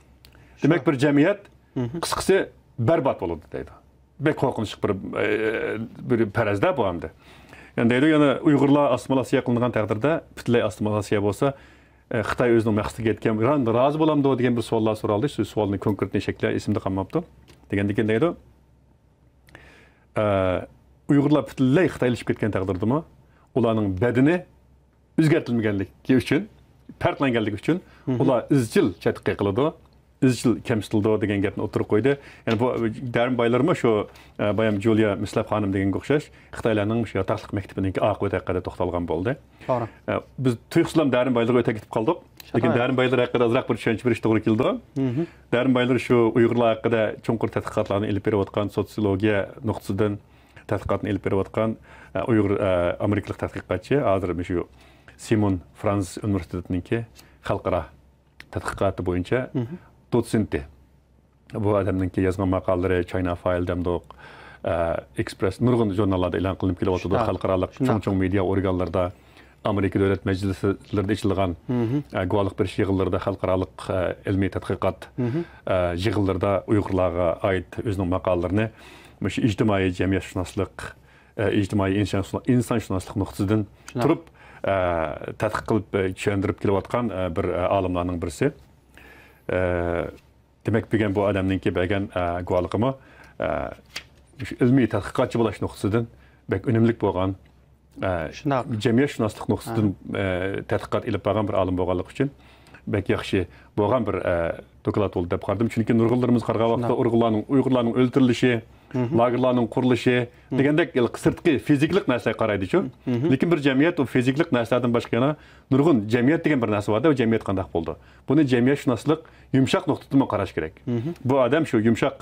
دېمەك، بىر جەمئىيەت، مھم، قىسقىسى، بەربات بولىدۇ دەيدۇ. بەك قورقۇنچلۇق بىر، ئە، بىر پەرەزدە بۇ ئەمدى. يەنە دەيدۇ، يەنە ئۇيغۇرلار ئاسسىمىلياتسىيە قىلىنغان تەقدىردە، پۈتۈنلەي ئاسسىمىلياتسىيە بولسا، ئە، خىتاي ئۆزىنىڭ مەقسىتىگە يەتكەن، ئىران رازى بولامدۇ دېگەن بىر سوئاللار سورالدى. شۇ سوئالنىڭ كونكرېتنى شەكلى ئېسىمدە قالماپتۇ. دېگەندىكىن دەيدۇ، ئە، ئۇيغۇرلار پۈتۈنلەي خىتايلىشىپ كەتكەن تەقدىردىمۇ، ئۇلارنىڭ بەدىنى ئۆزگەرتىلمىگەنلىكى ئۈچۈن، پەرقلەنگەنلىكى ئۈچۈن، مھم، ئۇلار ئىزچىل چەتكە قېقىلىدۇ، ئىزچىل كەمسىتىلىدۇ دېگەن گەپنى ئوتتۇرىغا قويدى. يەنى بۇ دەررېن بايلېرمۇ شۇ، ئە، بايام جۇلىيا مىسلاپ خانىم دېگەنگە ئوخشاش خىتايلارنىڭ شۇ ياتاقلىق مەكتىپىنىڭكى ئاقىۋىتى ھەققىدە توختالغان بولدى. توغرا. ئە، بىز تۇيۇقسىزلا دەررېن بايلېرغا ئۆتۈپ كېتىپ قالدۇق. لېكىن شۇنداق. دەررېن بايلېر ھەققىدە ئازراق بىر چۈشەنچە بېرىش توغرا كېلىدۇ. مھم. دەررېن بايلېر شۇ ئۇيغۇرلار ھەققىدە چوڭقۇر تەتقىقاتلارنى ئېلىپ بېرىۋاتقان، سوتسىيولوگىيە نۇقتىسىدىن تەتقىقاتنى ئېلىپ بېرىۋاتقان، ئە، ئۇيغۇر، ئە، ئامېرىكىلىق تەتقىقاتچى، ھازىر مۇشۇ سىمون فرانس ئۇنىۋېرسىتېتىنىڭكى خەلقئارا تەتقىقاتى بويىچە، مھم، دوتسېنتى. بۇ ئادەمنىڭكى يازغان ماقالىلىرى چاينا فايل دەمدۇق، ئە، ئېكسپرېس، نۇرغۇن ژۇرناللاردا ئېلان قىلىنىپ كېلىۋاتىدۇ. شۇنداق. خەلقئارالىق شۇنداق. چوڭ-چوڭ مېدىيا ئورگانلىرىدا، ئامېرىكا دۆلەت مەجلىسلىرىدا ئېچىلغان، مھم، ئە، گۇۋاھلىق بېرىش يىغىنلىرىدا، خەلقئارالىق، ئە، ئىلمىي تەتقىقات، مھم، ئە، يىغىنلىرىدا ئۇيغۇرلارغا ئائىت ئۆزىنىڭ ماقالىلىرىنى مۇشۇ ئىجتىمائىي جەمئىيەتشۇناسلىق، ئە، ئىجتىمائىي ئىنسانشۇنا-، ئىنسانشۇناسلىق نۇقتىسىدىن شۇنداق. تۇرۇپ، ئە، تەتقىق قىلىپ، ئە، چۈشەندۈرۈپ كېلىۋاتقان، ئە، بىر، ئە، ئالىملارنىڭ بىرسى. ئە، دېمەك، بۈگۈن بۇ ئادەمنىڭكى بەرگەن، ئە، گۇۋاھلىقىمۇ، ئە، مۇشۇ ئىلمىي تەتقىقاتچى بولۇش نۇقتىسىدىن بەك ئۈنۈملۈك بولغان، ئە، شۇنداق. جەمئىيەتشۇناسلىق نۇقتىسىدىن، ھە، ئە، تەتقىقات ئېلىپ بارغان بىر ئالىم بولغانلىقى ئۈچۈن بەك ياخشى بولغان بىر، ئە، دوكلات بولدى دەپ قارىدىم. چۈنكى نۇرغۇنلىرىمىز قارىغان ۋاقىتتا شۇنداق. ئۇيغۇرلارنىڭ، ئۇيغۇرلارنىڭ ئۆلتۈرۈلۈشى، مھم، لاگېرلارنىڭ قۇرۇلۇشى، مھم، دېگەندەك سىرتقى فىزىكىلىق نەرسىلەرگە قارايدىچۇ. مھم. لېكىن بىر جەمئىيەت ئۇ فىزىكىلىق نەرسىلەردىن باشقا يەنە نۇرغۇن جەمئىيەت دېگەن بىر نەرسە بار-دە، ئۇ جەمئىيەت قانداق بولىدۇ؟ بۇنى جەمئىيەتشۇناسلىق يۇمشاق نۇقتىدىنمۇ قاراش كېرەك. مھم. بۇ ئادەم شۇ يۇمشاق،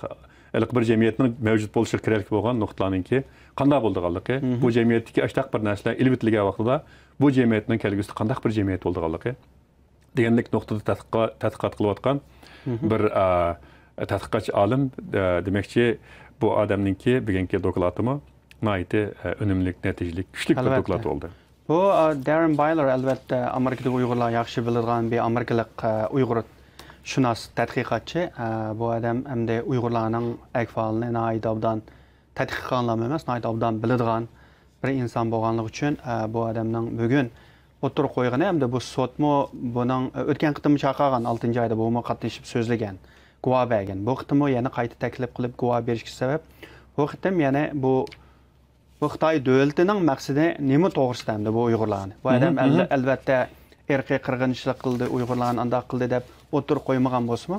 ھېلىقى بىر جەمئىيەتنىڭ مەۋجۇت بولۇشىغا كېرەكلىك بولغان نۇقتىلارنىڭكى قانداق بولىدىغانلىقى، مھم، بۇ جەمئىيەتتىكى ئاشتاق بىر نەرسىلەر ئېلىۋېتىلگەن ۋاقتىدا بۇ جەمئىيەتنىڭ كەلگۈسىدە قانداق بىر جەمئىيەت بولىدىغانلىقى دېگەندەك نۇقتىدا تەتقىقا-، تەتقىقات قىلىۋاتقان، مھم، بىر، ئە، تەتقىقاتچى ئالىم، ئە، دېمەكچى، بۇ ئادەمنىڭكى بۈگۈنكى دوكلاتىمۇ ناھايىتى، ئە، ئۈنۈملۈك، نەتىجىلىك، كۈچلۈك بىر، ئەلۋەتتە، دوكلات بولدى. بۇ، ئە، دەررېن بايلېر، ئەلۋەتتە، ئامېرىكىدىكى ئۇيغۇرلار ياخشى بىلىدىغان بىر ئامېرىكىلىق، ئە، ئۇيغۇرشۇناس تەتقىقاتچى. ئە، بۇ ئادەم ئەمدى ئۇيغۇرلارنىڭ ئەھۋالىنى ناھايىتى ئوبدان، تەتقىق قىلغانلارمۇ ئەمەس، ناھايىتى ئوبدان بىلىدىغان بىر ئىنسان بولغانلىقى ئۈچۈن، ئە، بۇ ئادەمنىڭ بۈگۈن ئوتتۇرىغا قويغىنى، ئەمدى بۇ سوتمۇ بۇنىڭ، ئە، ئۆتكەن قېتىممۇ چاقىرغان، ئالتىنچى ئايدا بۇمۇ قاتنىشىپ سۆزلىگەن، گۇۋاھ بەرگەن. بۇ قېتىممۇ يەنە قايتا تەكلىپ قىلىپ گۇۋاھ بېرىشكە سەۋەب، بۇ قېتىم يەنە بۇ، بۇ خىتاي دۆلىتىنىڭ مەقسىتى نېمە توغرىسىدا ئەمدى بۇ ئۇيغۇرلارنى؟ بۇ ئادەم مھم، ئەل-، مھم. ئەلۋەتتە ئىرقىي قىرغىنچىلىق قىلدى، ئۇيغۇرلارنى ئانداق قىلدى دەپ ئوتتۇرىغا قويمىغان بولسىمۇ،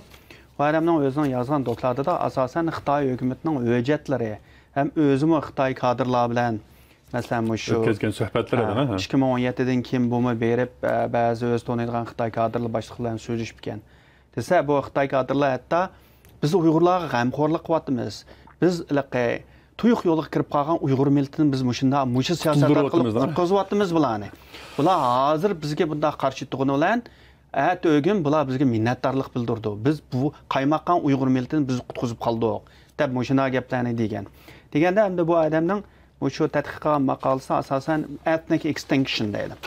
بۇ ئادەمنىڭ ئۆزىنىڭ يازغان دوكلاتىدا ئاساسەن خىتاي ھۆكۈمىتىنىڭ ھۆججەتلىرى ھەم ئۆزىمۇ خىتاي كادىرلار بىلەن، مەسىلەن، مۇشۇ، ئۆتكۈزگەن سۆھبەتلىرى، ھە، ھە. ئىككى مىڭ ئون يەتتىدىن كېيىن بۇمۇ بېرىپ، ئە، بەزى ئۆزى تونۇيدىغان خىتاي كادىرلار باشلىقى بىلەن سۆزلىشىپكەن. دېسە، بۇ خىتاي كادىرلار ھەتتا، «بىز ئۇيغۇرلارغا غەمخورلۇق قىلىۋاتىمىز. بىز ھېلىقى تۇيۇق يولغا كىرىپ قالغان ئۇيغۇر مىللىتىنى بىز مۇشۇنداق، مۇشۇ سىياسەتلەر ئارقىلىق قۇتۇلدۇرۇۋاتىمىز، ھە؟ قۇتقۇزۇۋاتىمىز بۇلارنى. بۇلار ھازىر بىزگە بۇنداق قارشى تۇرغىنى بىلەن، ئەتە ئۆگۈن بۇلار بىزگە مىننەتدارلىق بىلدۈرىدۇ. بىز بۇ قايماققان ئۇيغۇر مىللىتىنى بىز قۇتقۇزۇپ قالدۇق» دەپ مۇشۇنداق گەپلەرنى دېگەن. دېگەندە ئەمدى بۇ ئادەمنىڭ مۇشۇ تەتقىق قىلغان ماقالىسى ئاساسەن ethnic extinction دەيدۇ.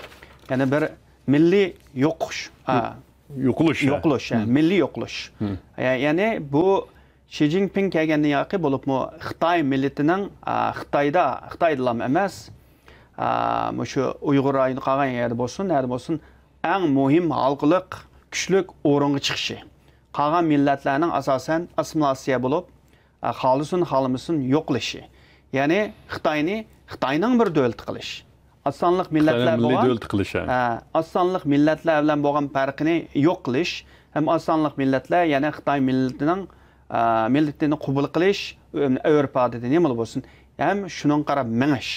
يەنى بىر مىللىي يوقۇش. ھە. يوقىلىش، ھە. يوقىلىش، ھە، مىللىي يوقىلىش. يە-، يەنى بۇ شى جىنپىڭ كەلگەندىن ياقى بولۇپمۇ خىتاي مىللىتىنىڭ، ئا، خىتايدا، خىتايدىلا ئەمەس، ئا، مۇشۇ ئۇيغۇر رايونىدا قالغان يەردە بولسۇن، نەدە بولسۇن، ئەڭ مۇھىم ھالقىلىق، كۈچلۈك ئورۇنغا چىقىشى. قالغان مىللەتلەرنىڭ ئاساسەن ئاسسىمىلياتسىيە بولۇپ، ئە، خالىسۇن، خالىمىسۇن يوقلىشى. يەنى خىتاينى، خىتاينىڭ بىر دۆلىتى قىلىش. ئاز سانلىق مىللەتلەر خىتاينىڭ مىللىي بولغان، دۆلىتى قىلىش، ھە. ھە، ئاز سانلىق مىللەتلەر بىلەن بولغان پەرقىنى يوق قىلىش ھەم ئاز سانلىق مىللەتلەر يەنە خىتاي مىللىتىنىڭ، ئە، مىللىتىنى قوبۇل قىلىش، ئۆرپ-ئادىتى نېمىلا بولسۇن، ھەم شۇنىڭغا قاراپ مېڭىش.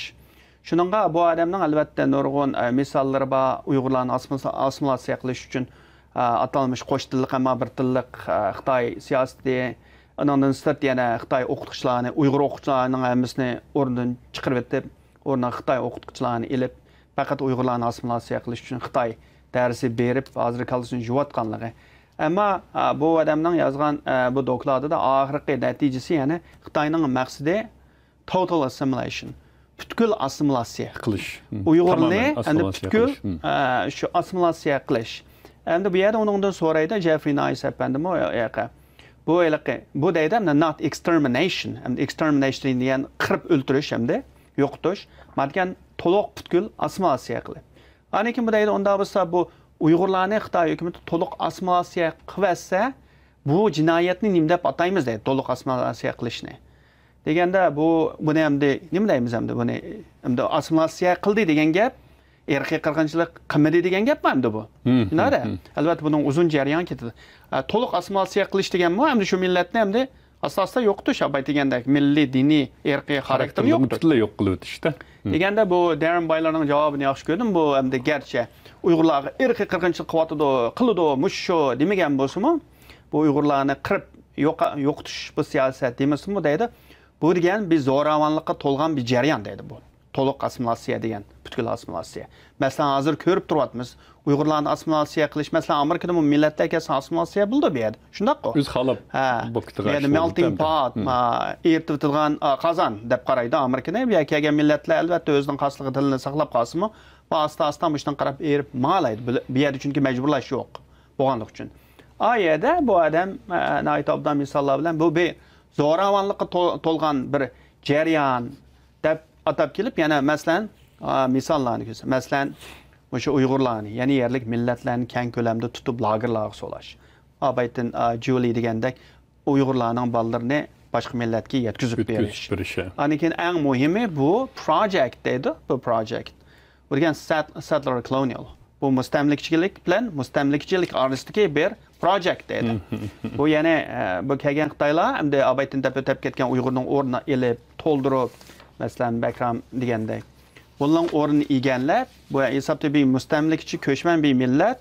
شۇنىڭغا بۇ ئادەمنىڭ، ئەلۋەتتە، نۇرغۇن، ئە، مىساللىرى بار. ئۇيغۇرلارنى ئاسسىمىلياتسىيە قىلىش ئۈچۈن، ئە، ئاتالمىش قوش تىللىق، ئەمما بىر تىللىق، ئە، خىتاي سىياسىتى، ئۇنىڭدىن سىرت يەنە خىتاي ئوقۇتقۇچىلارنى، ئۇيغۇر ئوقۇتقۇچىلارنىڭ ھەممىسىنى ئورنىدىن چىقىرىۋېتىپ، ئورنىغا خىتاي ئوقۇتقۇچىلارنى ئېلىپ، پەقەت ئۇيغۇرلارنى ئاسسىمىلياتسىيە قىلىش ئۈچۈن خىتاي دەرسى بېرىپ، ھازىر كاللىسىنى يۇيۇۋاتقانلىقى. ئەمما، ئا، بۇ ئادەمنىڭ يازغان، ئە، بۇ دوكلاتىدا ئاخىرقى نەتىجىسى، يەنى خىتاينىڭ مەقسىتى total assimilation، پۈتكۈل ئاسسىمىلياتسىيە قىلىش. ئۇيغۇرنى تامامەن ئەمدى ئاسسىمىلياتسىيە پۈتكۈل، قىلىش. ئە، شۇ ئاسسىمىلياتسىيە قىلىش. ئەمدى بۇ يەردە ئۇنىڭدىن سورايدۇ، جېفرى نايس ئەپەندىمۇ، ياقى. بۇ ھېلىقى، بۇ دەيدۇ، ئەمدى not extermination، ئەمدى extermination دېگەن قىرىپ ئۆلتۈرۈش، ئەمدى يوقىتىش. ما دېگەن تولۇق پۈتكۈل ئاسسىمىلياتسىيە قىلىپ. ئاندىن كېيىن بۇ دەيدۇ، ئۇنداق بولسا بۇ ئۇيغۇرلارنى خىتاي ھۆكۈمىتى تولۇق ئاسسىمىلياتسىيە قىلىۋەتسە، بۇ جىنايەتنى نېمە دەپ ئاتايمىز دەيدۇ، تولۇق ئاسسىمىلياتسىيە قىلىشنى. دېگەندە بۇ، بۇنى ئەمدى نېمە دەيمىز ئەمدى بۇنى؟ ئەمدى ئاسسىمىلياتسىيە قىلدى دېگەن گەپ، ئىرقىي قىرغىنچىلىق قىلمىدى دېگەن گەپمۇ ئەمدى بۇ؟ شۇنداق-دە. ئەلۋەتتە بۇنىڭ ئۇزۇن جەريان كېتىدۇ. ئە، تولۇق ئاسسىمىلياتسىيە قىلىش دېگەنمۇ ئەمدى شۇ مىللەتنى ئەمدى ئاستا-ئاستا يوقىتىش، ئاباي دېگەندەك مىللىي، دىنىي، ئىرقىي خاراكتېرنى يوقىتىش. پۈتۈنلەي يوق قىلىۋېتىشتە. دېگەندە بۇ دەررېن بايلارنىڭ جاۋابىنى ياخشى كۆردۈم. بۇ ئەمدى گەرچە ئۇيغۇرلارغا ئىرقىي قىرغىنچىلىق قىلىۋاتىدۇ، قىلىدۇ، مۇشۇ شۇ دېمىگەن بولسىمۇ، بۇ ئۇيغۇرلارنى قىرىپ يوقا-، يوقىتىش بۇ سىياسەت دېمىسىمۇ دەيدۇ. بۇ دېگەن بىر زوراۋانلىققا تولغان بىر جەريان دەيدۇ بۇ. تولۇق ئاسسىمىلياتسىيە دېگەن، پۈتكۈل ئاسسىمىلياتسىيە. مەسىلەن، ھازىر كۆرۈپ تۇرۇۋاتىمىز، ئۇيغۇرلارنى ئاسسىمىلياتسىيە قىلىش، مەسىلەن، ئامېرىكىدىمۇ مىللەتلەر كەلسە ئاسسىمىلياتسىيە بولىدۇ بۇ يەردە. شۇنداققۇ؟ ئۆزى خالاپ ھە. بولۇپ كېتىدىغان بۇ يەردە ئىش بولدى melting ئەمدى. pot، ما، ئېرىتىۋېتىدىغان، ئا، قازان دەپ قارايدۇ ئامېرىكىنى. بۇ يەرگە كەلگەن مىللەتلەر، ئەلۋەتتە، ئۆزىنىڭ خاسلىقى، تىلىنى ساقلاپ قالسىمۇ، بۇ ئاستا-ئاستا مۇشۇنىڭغا قاراپ ئېرىپ ماڭالايدۇ. بۇ، بۇ يەردە چۈنكى مەجبۇرلاش يوق بولغانلىقى ئۈچۈن. ئا يەردە بۇ ئادەم، ئە، ناھايىتى ئوبدان مىساللار بىلەن بۇ بىر زوراۋانلىققا تول-، تولغان بىر جەريان دەپ ئاتاپ كېلىپ، يەنە مەسىلەن، ئا، مىساللارنى كۆرسە، مەسىلەن، مۇشۇ ئۇيغۇرلارنى، يەنى يەرلىك مىللەتلەرنى كەڭ كۆلەمدە تۇتۇپ لاگېرلارغا سولاش. ئابايتىن، ئا، جۇلى دېگەندەك ئۇيغۇرلارنىڭ بالىلىرىنى باشقا مىللەتكە يەتكۈزۈپ يەتكۈزۈپ بېرىش. بېرىش، ھە. ئاندىن كېيىن ئەڭ مۇھىمى بۇ project دەيدۇ، بۇ project. بۇ دېگەن set-، settler colonial. بۇ مۇستەملىكىچىلىك بىلەن مۇستەملىكىچىلىك ئارىسىدىكى بىر project دەيدۇ. بۇ يەنى، ئە، بۇ كەلگەن خىتايلار ئەمدى ئابايتىن دەپ ئۆتۈپ كەتكەن ئۇيغۇرنىڭ ئورنىنى ئېلىپ، تولدۇرۇپ، مەسىلەن، بەكرام دېگەندەك. بۇنىڭ ئورنىنى ئىگىلەپ، بۇ ھېسابتا بىر مۇستەملىكىچى كۆچمەن بىر مىللەت،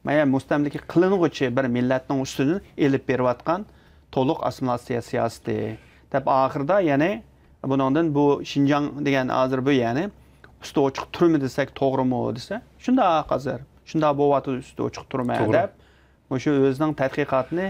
مانا مۇستەملىكە قىلىنغۇچى بىر مىللەتنىڭ ئۈستىدىن ئېلىپ بېرىۋاتقان تولۇق ئاسسىمىلياتسىيە سىياسىتى. دەپ ئاخىرىدا يەنى بۇنىڭدىن بۇ شىنجاڭ دېگەن ھازىر بۇ يەنى ئۈستى ئوچۇق تۈرمە دېسەك توغرىمۇ دېسە، شۇنداق ھازىر، شۇنداق بولۇۋاتىدۇ ئۈستى ئوچۇق تۈرمە توغرا. دەپ، مۇشۇ ئۆزىنىڭ تەتقىقاتىنى،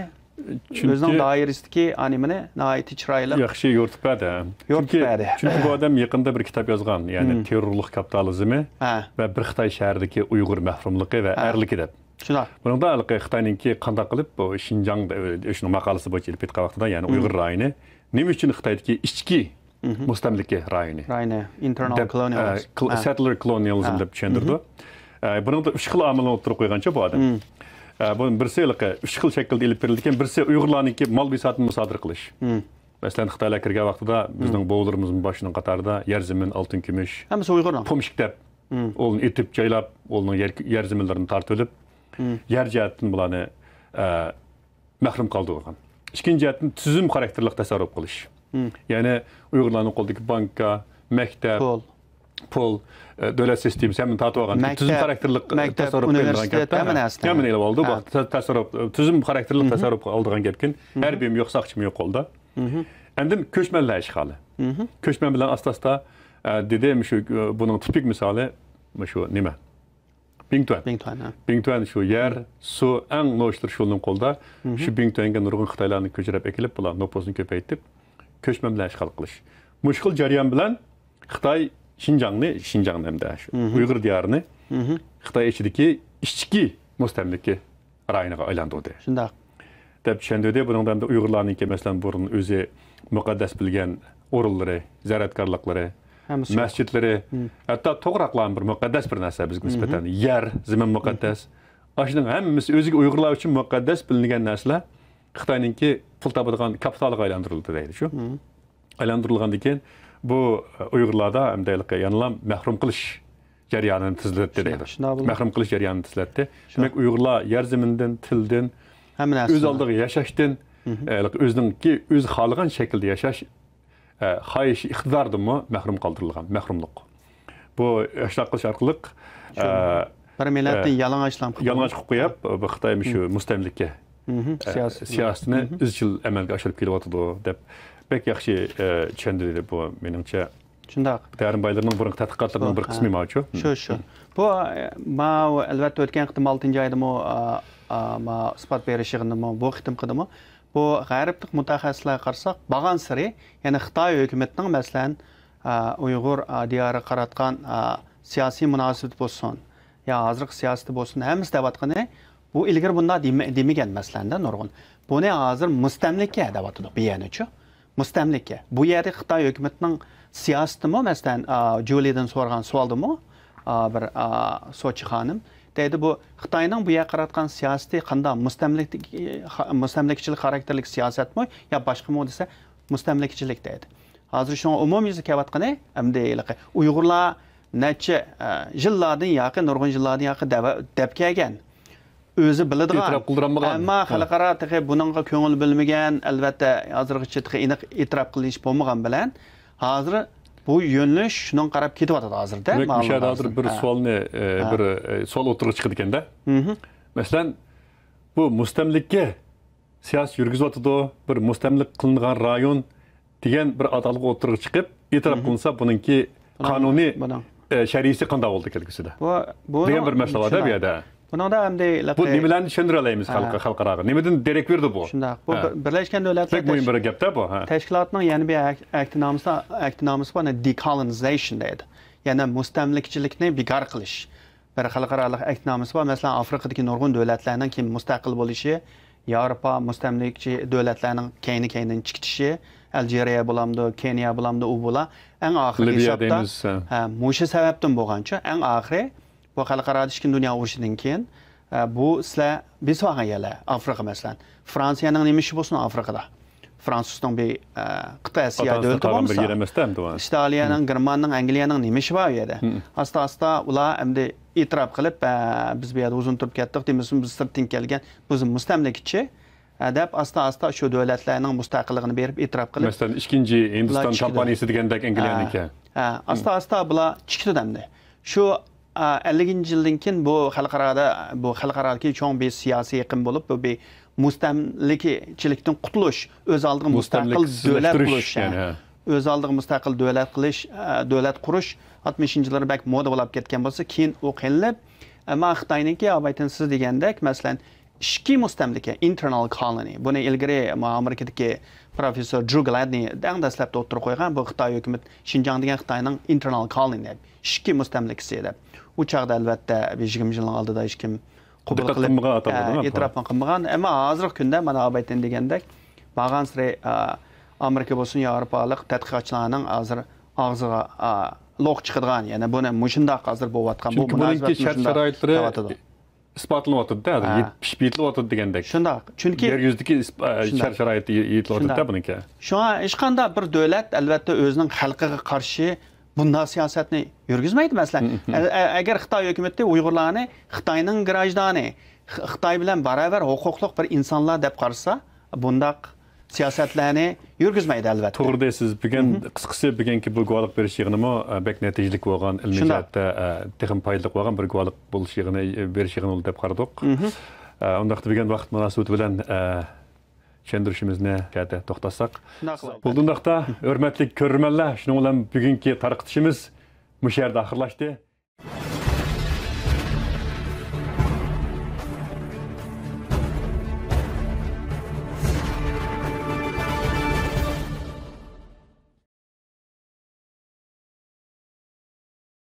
چۈنكى ئۆزىنىڭ دائىرىسىدىكى ئانىمىنى ناھايىتى چىرايلىق ياخشى يورۇتۇپ بەردى. يورۇتۇپ چۈنكى، بەردى. چۈنكى بۇ ئادەم يېقىندا بىر كىتاب يازغان، يەنى مم. تېررورلۇق كاپىتالىزمى ھە. ۋە بىر خىتاي شەھىرىدىكى ئۇيغۇر مەھرۇملۇقى ۋە ھە. ئەرلىكى دەپ. شۇنداق. بۇنىڭدا ھېلىقى خىتاينىڭكى قانداق قىلىپ بۇ شىنجاڭ، شۇنىڭ ماقالىسى بويىچە ئېلىپ كەتكەن ۋاقتىدا، يەنى مم. ئۇيغۇر رايونى نېمە ئۈچۈن خىتايدىكى ئىچكى مم. مۇستەملىكە رايونى؟ رايونى، internal دەپ، colonialism. ئە، col-، ھە. settler colonialism ھە. دەپ چۈشەندۈرىدۇ. مم. ئە، بۇنىڭدا ئۈچ خىل ئامىلنى ئوتتۇرىغا قويغانچە بۇ ئادەم. مم. ئە، بۇنىڭ بىرسى ھېلىقى ئۈچ خىل شەكىلدە ئېلىپ بېرىلىدىكەن، بىرسى ئۇيغۇرلارنىڭكى مال بىساتىنى مۇسادىرە قىلىش. مم. مەسىلەن، خىتايلار كىرگەن ۋاقتىدا بىزنىڭ مم. بوۋىلىرىمىزمۇ بار شۇنىڭ قاتارىدا يەر زېمىن، ئالتۇن، كۈمۈش مم. ۋە ئۇلارنى ئېتىپ، چايلاپ، ئۇلارنىڭ يەر، يەر زېمىنلىرىنى تارتىۋېلىپ، مم. يەر جەھەتتىن بۇلارنى، ئە، مەھرۇم قالدۇرغان. ئىككىنچى جەھەتتىن تۈزۈم خاراكتېرلىك تەسەررۇپ قىلىش. مم. يەنى ئۇيغۇرلارنىڭ قولىدىكى بانكا، مەكتەپ، پۇل. پۇل، ئە، دۆلەت سىستېمىسى ھەممىنى تارتىۋالغان. مەكتەپ، تۈزۈم خاراكتېرلىك مەكتەپ، تەسەررۇپ ئۇنىۋېرسىتېت، قىلىنغان گەپتە. ھەممە نەرسىنى. ھەممىنى ئېلىپ ئالدى. ھە. بۇ تە-، تەسەررۇپ، تۈزۈم خاراكتېرلىك مم. تەسەررۇپ ئالىدىغان گەپكىن. مم. ھەربىيمۇ يوق، ساقچىمۇ يوق قولدا. مم. ئاندىن كۆچمەنلەر ئىشغالى. مم. كۆچمەن بىلەن ئاستا-ئاستا، ئە، دېدى، مۇشۇ، ئە، بۇنىڭ تىپىك مىسالى مۇشۇ نېمە؟ بىڭتۈەن. بىڭتۈەن، ھە. بىڭتۈەن شۇ يەر، سۇ، ئەڭ نوچىلىرى شۇنىڭ قولىدا. مم. شۇ بىڭتۈەنگە نۇرغۇن خىتايلارنى كۆچۈرۈپ ئەكېلىپ، بۇلار نوپۇسنى كۆپەيتىپ، كۆچمەن بىلەن ئىشغال قىلىش. مۇشۇ خىل جەريان بىلەن خىتاي شىنجاڭنى، شىنجاڭنى ھەمدە شۇ مم. ئۇيغۇر دىيارىنى مم. خىتاي ئىچىدىكى ئىچكى مۇستەملىكە رايونىغا ئايلاندۇردى. شۇنداق. دەپ چۈشەندۈردى. بۇنىڭدا ئەمدى ئۇيغۇرلارنىڭكى، مەسىلەن، بۇرۇن ئۆزى مۇقەددەس بىلگەن ئورۇنلىرى، زىيارەتگاھلىقلىرى، ھەممىسى يوق. مەسچىتلىرى، مم. ھەتتا توغراقلارمۇ بىر مۇقەددەس بىر نەرسە بىزگە مم. نىسبەتەن. يەر، زېمىن مۇقەددەس. مم. ئاشۇنىڭ ھەممىسى ئۆزىگە ئۇيغۇرلار ئۈچۈن مۇقەددەس بىلىنگەن نەرسىلەر خىتاينىڭكى پۇل تاپىدىغان كاپىتالىغا ئايلاندۇرۇلدى دەيدۇ شۇ. مم. ئايلاندۇرۇلغاندىن كېيىن، بۇ، ئە، ئۇيغۇرلاردا ئەمدى ھېلىقى يەنىلا مەھرۇم قىلىش جەريانىنى تېزلەتتى دەيدۇ. شۇنداق، شۇنداق بولىدۇ. مەھرۇم قىلىش جەريانىنى تېزلەتتى. شۇنداق. دېمەك، ئۇيغۇرلار يەر زېمىندىن، تىلدىن، ھەممە نەرسىدىن. ئۆز ئالدىغا ياشاشتىن، ئە، ئۆزىنىڭكى، ئۆزى خالىغان شەكىلدە ياشاش، ئە، خاھىشى ئىقتىدارىدىنمۇ مەھرۇم قالدۇرۇلغان، مەھرۇملۇق. بۇ ئاشۇنداق قىلىش ئارقىلىق، ئە، بىر مىللەتنى ئە، يالىڭاچلام قىلىپ يالىڭاچ قىلىپ قويۇپ، بۇ خىتاي مۇشۇ مۇستەملىكە، ئە، سىياسىتىنى ئىزچىل ئەمەلگە ئاشۇرۇپ كېلىۋاتىدۇ دەپ بەك ياخشى، ئە، چۈشەندۈردى بۇ مېنىڭچە. شۇنداق. دەرىن بايلىرىنىڭ بۇرۇنقى تەتقىقاتلىرىنىڭ بۇ، بىر قىسمى ھە. ماچۇ. شۇ، شۇ. بۇ، ئە، ماۋۇ، ئەلۋەتتە، ئۆتكەن قېتىم ئالتىنچى ئايدىمۇ، ئا، ئا، ما ئىسپات بېرىش يىغىنىمۇ، بۇ قېتىمقىدىمۇ بۇ غەربلىك مۇتەخەسسىسلەرگە قارىساق، بارغانسېرى، يەنى خىتاي ھۆكۈمىتىنىڭ، مەسىلەن، ئا، ئۇيغۇر، ئا، دىيارىغا قاراتقان، ئا، سىياسىي مۇناسىۋىتى بولسۇن، يا ھازىرقى سىياسىتى بولسۇن، ھەممىسى دەۋاتقىنى، بۇ ئىلگىرى بۇنداق دېمە-، دېمىگەن، مەسىلەن، نۇرغۇن. بۇنى ھازىر مۇستەملىكە دەۋاتىدۇ، بۇ يەرنىچۇ. مۇستەملىكە. بۇ يەردە خىتاي ھۆكۈمىتىنىڭ سىياسىتىمۇ، مەسىلەن، ئا، جۇلىدىن سورىغان سوئالدىمۇ، ئا، بىر، ئا، سوتچى خانىم دەيدۇ، بۇ خىتاينىڭ بۇ يەرگە قاراتقان سىياسىتى قانداق، مۇستەملىك-، مۇستەملىكىچىلىك خاراكتېرلىك سىياسەتمۇ يا باشقىمۇ دېسە، مۇستەملىكىچىلىك دەيدۇ. ھازىر شۇڭا ئومۇميۈزلۈك كېلىۋاتقىنى، ئەمدى ھېلىقى ئۇيغۇرلار نەچچە، ئە، يىللاردىن ياقى، نۇرغۇن يىللاردىن ياقى دەۋە-، دەپ كەلگەن. ئۆزى بىلىدىغان، ئېتىراپ قىلدۇرالمىغان. ئەمما ھە. خەلقئارا تېخى بۇنىڭغا كۆڭۈل بۆلمىگەن، ئەلۋەتتە، ھازىرغىچە تېخى ئېنىق ئېتىراپ قىلىنىش بولمىغان بىلەن، ھازىر بۇ يۆنىلىش شۇنىڭغا قاراپ كېتىۋاتىدۇ ھازىردا. دېمەك، مۇشۇ يەردە ھازىر بىر ھە. سوئالنى، ئە، ھە. بىر، ئە، سوئال ئوتتۇرىغا چىقىدىكەندە. مھم. مەسىلەن، بۇ مۇستەملىكە سىياسىي يۈرگۈزۈۋاتىدۇ، بىر مۇستەملىكە قىلىنغان رايون دېگەن بىر ئاتالغۇ ئوتتۇرىغا چىقىپ، ئېتىراپ مھم. قىلىنسا، بۇنىڭكى بۇنىڭ، قانۇنىي، بۇنىڭ. ئە، شەرئىيسى قانداق بولىدۇ كەلگۈسىدە؟ بۇ، بۇ دېگەن بىر مەسىلە بار-دە بۇ شۇنداق. يەردە. بۇنىڭدا ئەمدى ھېلىقى بۇ نېمىلەرنى چۈشەندۈرەلەيمىز ھە. خەلق-، خەلقئاراغا؟ نېمىدىن دېرەك بېرىدۇ بۇ؟ شۇنداق. بۇ ھە. بىر-، بىرلەشكەن دۆلەتلەر بەك مۇھىم تەش-، بىر گەپ-دە بۇ، ھە. تەشكىلاتىنىڭ يەنە بىر ئەك-، ئەھدىنامىسى، ئەھدىنامىسى بار، decolonization دەيدۇ. يەنى مۇستەملىكىچىلىكنى بىكار قىلىش. بىر خەلقئارالىق ئەھدىنامىسى بار. مەسىلەن، ئافرىقىدىكى نۇرغۇن دۆلەتلەرنىڭ كېيىن مۇستەقىل بولۇشى، ياۋروپا مۇستەملىكىچى دۆلەتلەرنىڭ كەينى-كەينىدىن چىقىشى، ئەلجىرىيە بولامدۇ، كېنىيە بولامدۇ، ئۇ بۇلا. ئەڭ ئاخىرقى لىبىيە ھېسابتا، دەيمىز، ھە. ھە، مۇشۇ سەۋەبتىن بولغانچۇ، ئەڭ ئاخىرى بۇ خەلقئارادا ئىككىنچى دۇنيا ئۇرۇشىدىن كېيىن، ھە، بۇ سىلەر بېسىۋالغان يەرلەر، ئافرىقا مەسىلەن. فرانسىيەنىڭ نېمە ئىشى بولسۇن ئافرىقىدا؟ فرانسۇزنىڭ بىر، ئە، قىتئە ئاسىيا ئاتا-ئانىسىدا دۆلىتى قالغان بىر بولمىسا، يېرى ئەمەستە ئەمدى ئۇ. ئىتالىيەنىڭ، مم. گېرماننىڭ، ئەنگلىيەنىڭ نېمە ئىشى بار ئۇ يەردە؟ مم. ئاستا-ئاستا ئۇلار ئەمدى ئېتىراپ قىلىپ، ئە، بىز بۇ يەردە ئۇزۇن تۇرۇپ كەتتۇق، دېمىسىمۇ بىز سىرتتىن كەلگەن، بىز مۇستەملىكىچى، ئە، دەپ ئاستا-ئاستا شۇ دۆلەتلەرنىڭ مۇستەقىللىقىنى بېرىپ ئېتىراپ قىلىپ، مەسىلەن، ئىككىنچى ھىندىستان كومپانىيىسى دېگەندەك ئەنگلىيەنىڭكى. ھە، ھە، ئاستا-ئاستا بۇلار چىقىدۇ ئەمدى. شۇ ئا، ئەللىكىنچى يىلدىن كېيىن بۇ خەلقئارادا، بۇ خەلقئارادىكى چوڭ بىر سىياسىي ئېقىم بولۇپ، بۇ بىر مۇستەملىكىچىلىكتىن قۇتۇلۇش، ئۆز ئالدىغا مۇستەقىل دۆلەت قۇرۇش، يەنى، ھە. ئۆز ئالدىغا مۇستەقىل دۆلەت قىلىش، ئە، دۆلەت قۇرۇش ئاتمىشىنچى يىللىرى بەك مودا بولاپ كەتكەن بولسا، كېيىن ئۇ قېلىپ، ئەمما خىتاينىڭكى، ئابايتىن سىز دېگەندەك، مەسىلەن، ئىچكى مۇستەملىكە، internal colony، بۇنى ئىلگىرى مانا ئامېرىكىدىكى پروفېسسور درۇ گلادنى ئەڭ دەسلەپتە ئوتتۇرىغا قويغان، بۇ خىتاي ھۆكۈمەت شىنجاڭ دېگەن خىتاينىڭ internal colony دەپ، ئىچكى مۇستەملىكىسى دەپ. ئۇ چاغدا ئەلۋەتتە بىر يىگىرمە يىلنىڭ ئالدىدا ھېچكىم قوبۇل قىلىپ، ئېتىراپمۇ قىلمىغان. ئەمما ھازىرقى كۈندە مانا ئابايتىن دېگەندەك، بارغانسېرى، ئا، ئامېرىكا بولسۇن، ياۋروپالىق تەتقىقاتچىلارنىڭ ھازىر ئاغزىغا، ئا، لوق چىقىدىغان، يەنى بۇنى مۇشۇنداق ھازىر بولۇۋاتقان، بۇ چۈنكى بۇنىڭكى مۇناسىۋەت شەرت مۇشۇنداق شارائىتلىرى دەۋاتىدۇ. ئىسپاتلىنىۋاتىدۇ-دە، ھازىر ھە. يېت-، پىشىپ يېتىلىۋاتىدۇ دېگەندەك. شۇنداق. چۈنكى يەر يۈزىدىكى ئىسپ-، ئە، شۇنداق. شەرت شارائىتى يېتىلىۋاتىدۇ-دە شۇنداق. بۇنىڭكى. شۇڭا ھېچقانداق بىر دۆلەت، ئەلۋەتتە، ئۆزىنىڭ خەلقىگە قارشى بۇنداق سىياسەتنى يۈرگۈزمەيدۇ. مەسىلەن، مم، مم. ئە-، ئە-، ئەگەر خىتاي ھۆكۈمىتى ئۇيغۇرلارنى خىتاينىڭ گراژدانى، خ-، خىتاي بىلەن باراۋەر ھوقۇقلۇق بىر ئىنسانلار دەپ قارىسا، بۇنداق سىياسەتلەرنى يۈرگۈزمەيدۇ، ئەلۋەتتە. توغرا دەيسىز. بۈگۈن، مھم. قىسقىسى، بۈگۈنكى بۇ گۇۋاھلىق بېرىش يىغىنىمۇ، ئە، بەك نەتىجىلىك بولغان، ئىلمىي شۇنداق. جەھەتتە، ئە، تېخىمۇ پايدىلىق بولغان بىر گۇۋاھلىق بولۇش يىغىنى، ئە، بېرىش يىغىنى بولدى دەپ قارىدۇق. مھم. ئە، ئۇنداقتا بۈگۈن ۋاقىت مۇناسىۋىتى بىلەن، ئە، چۈشەندۈرۈشىمىزنى شۇ يەردە توختاتساق. شۇنداق قىلايلى. بولدى ئۇنداقتا، ھۆرمەتلىك كۆرۈرمەنلەر، شۇنىڭ بىلەن بۈگۈنكى تارقىتىشىمىز مۇشۇ يەردە ئاخىرلاشتى.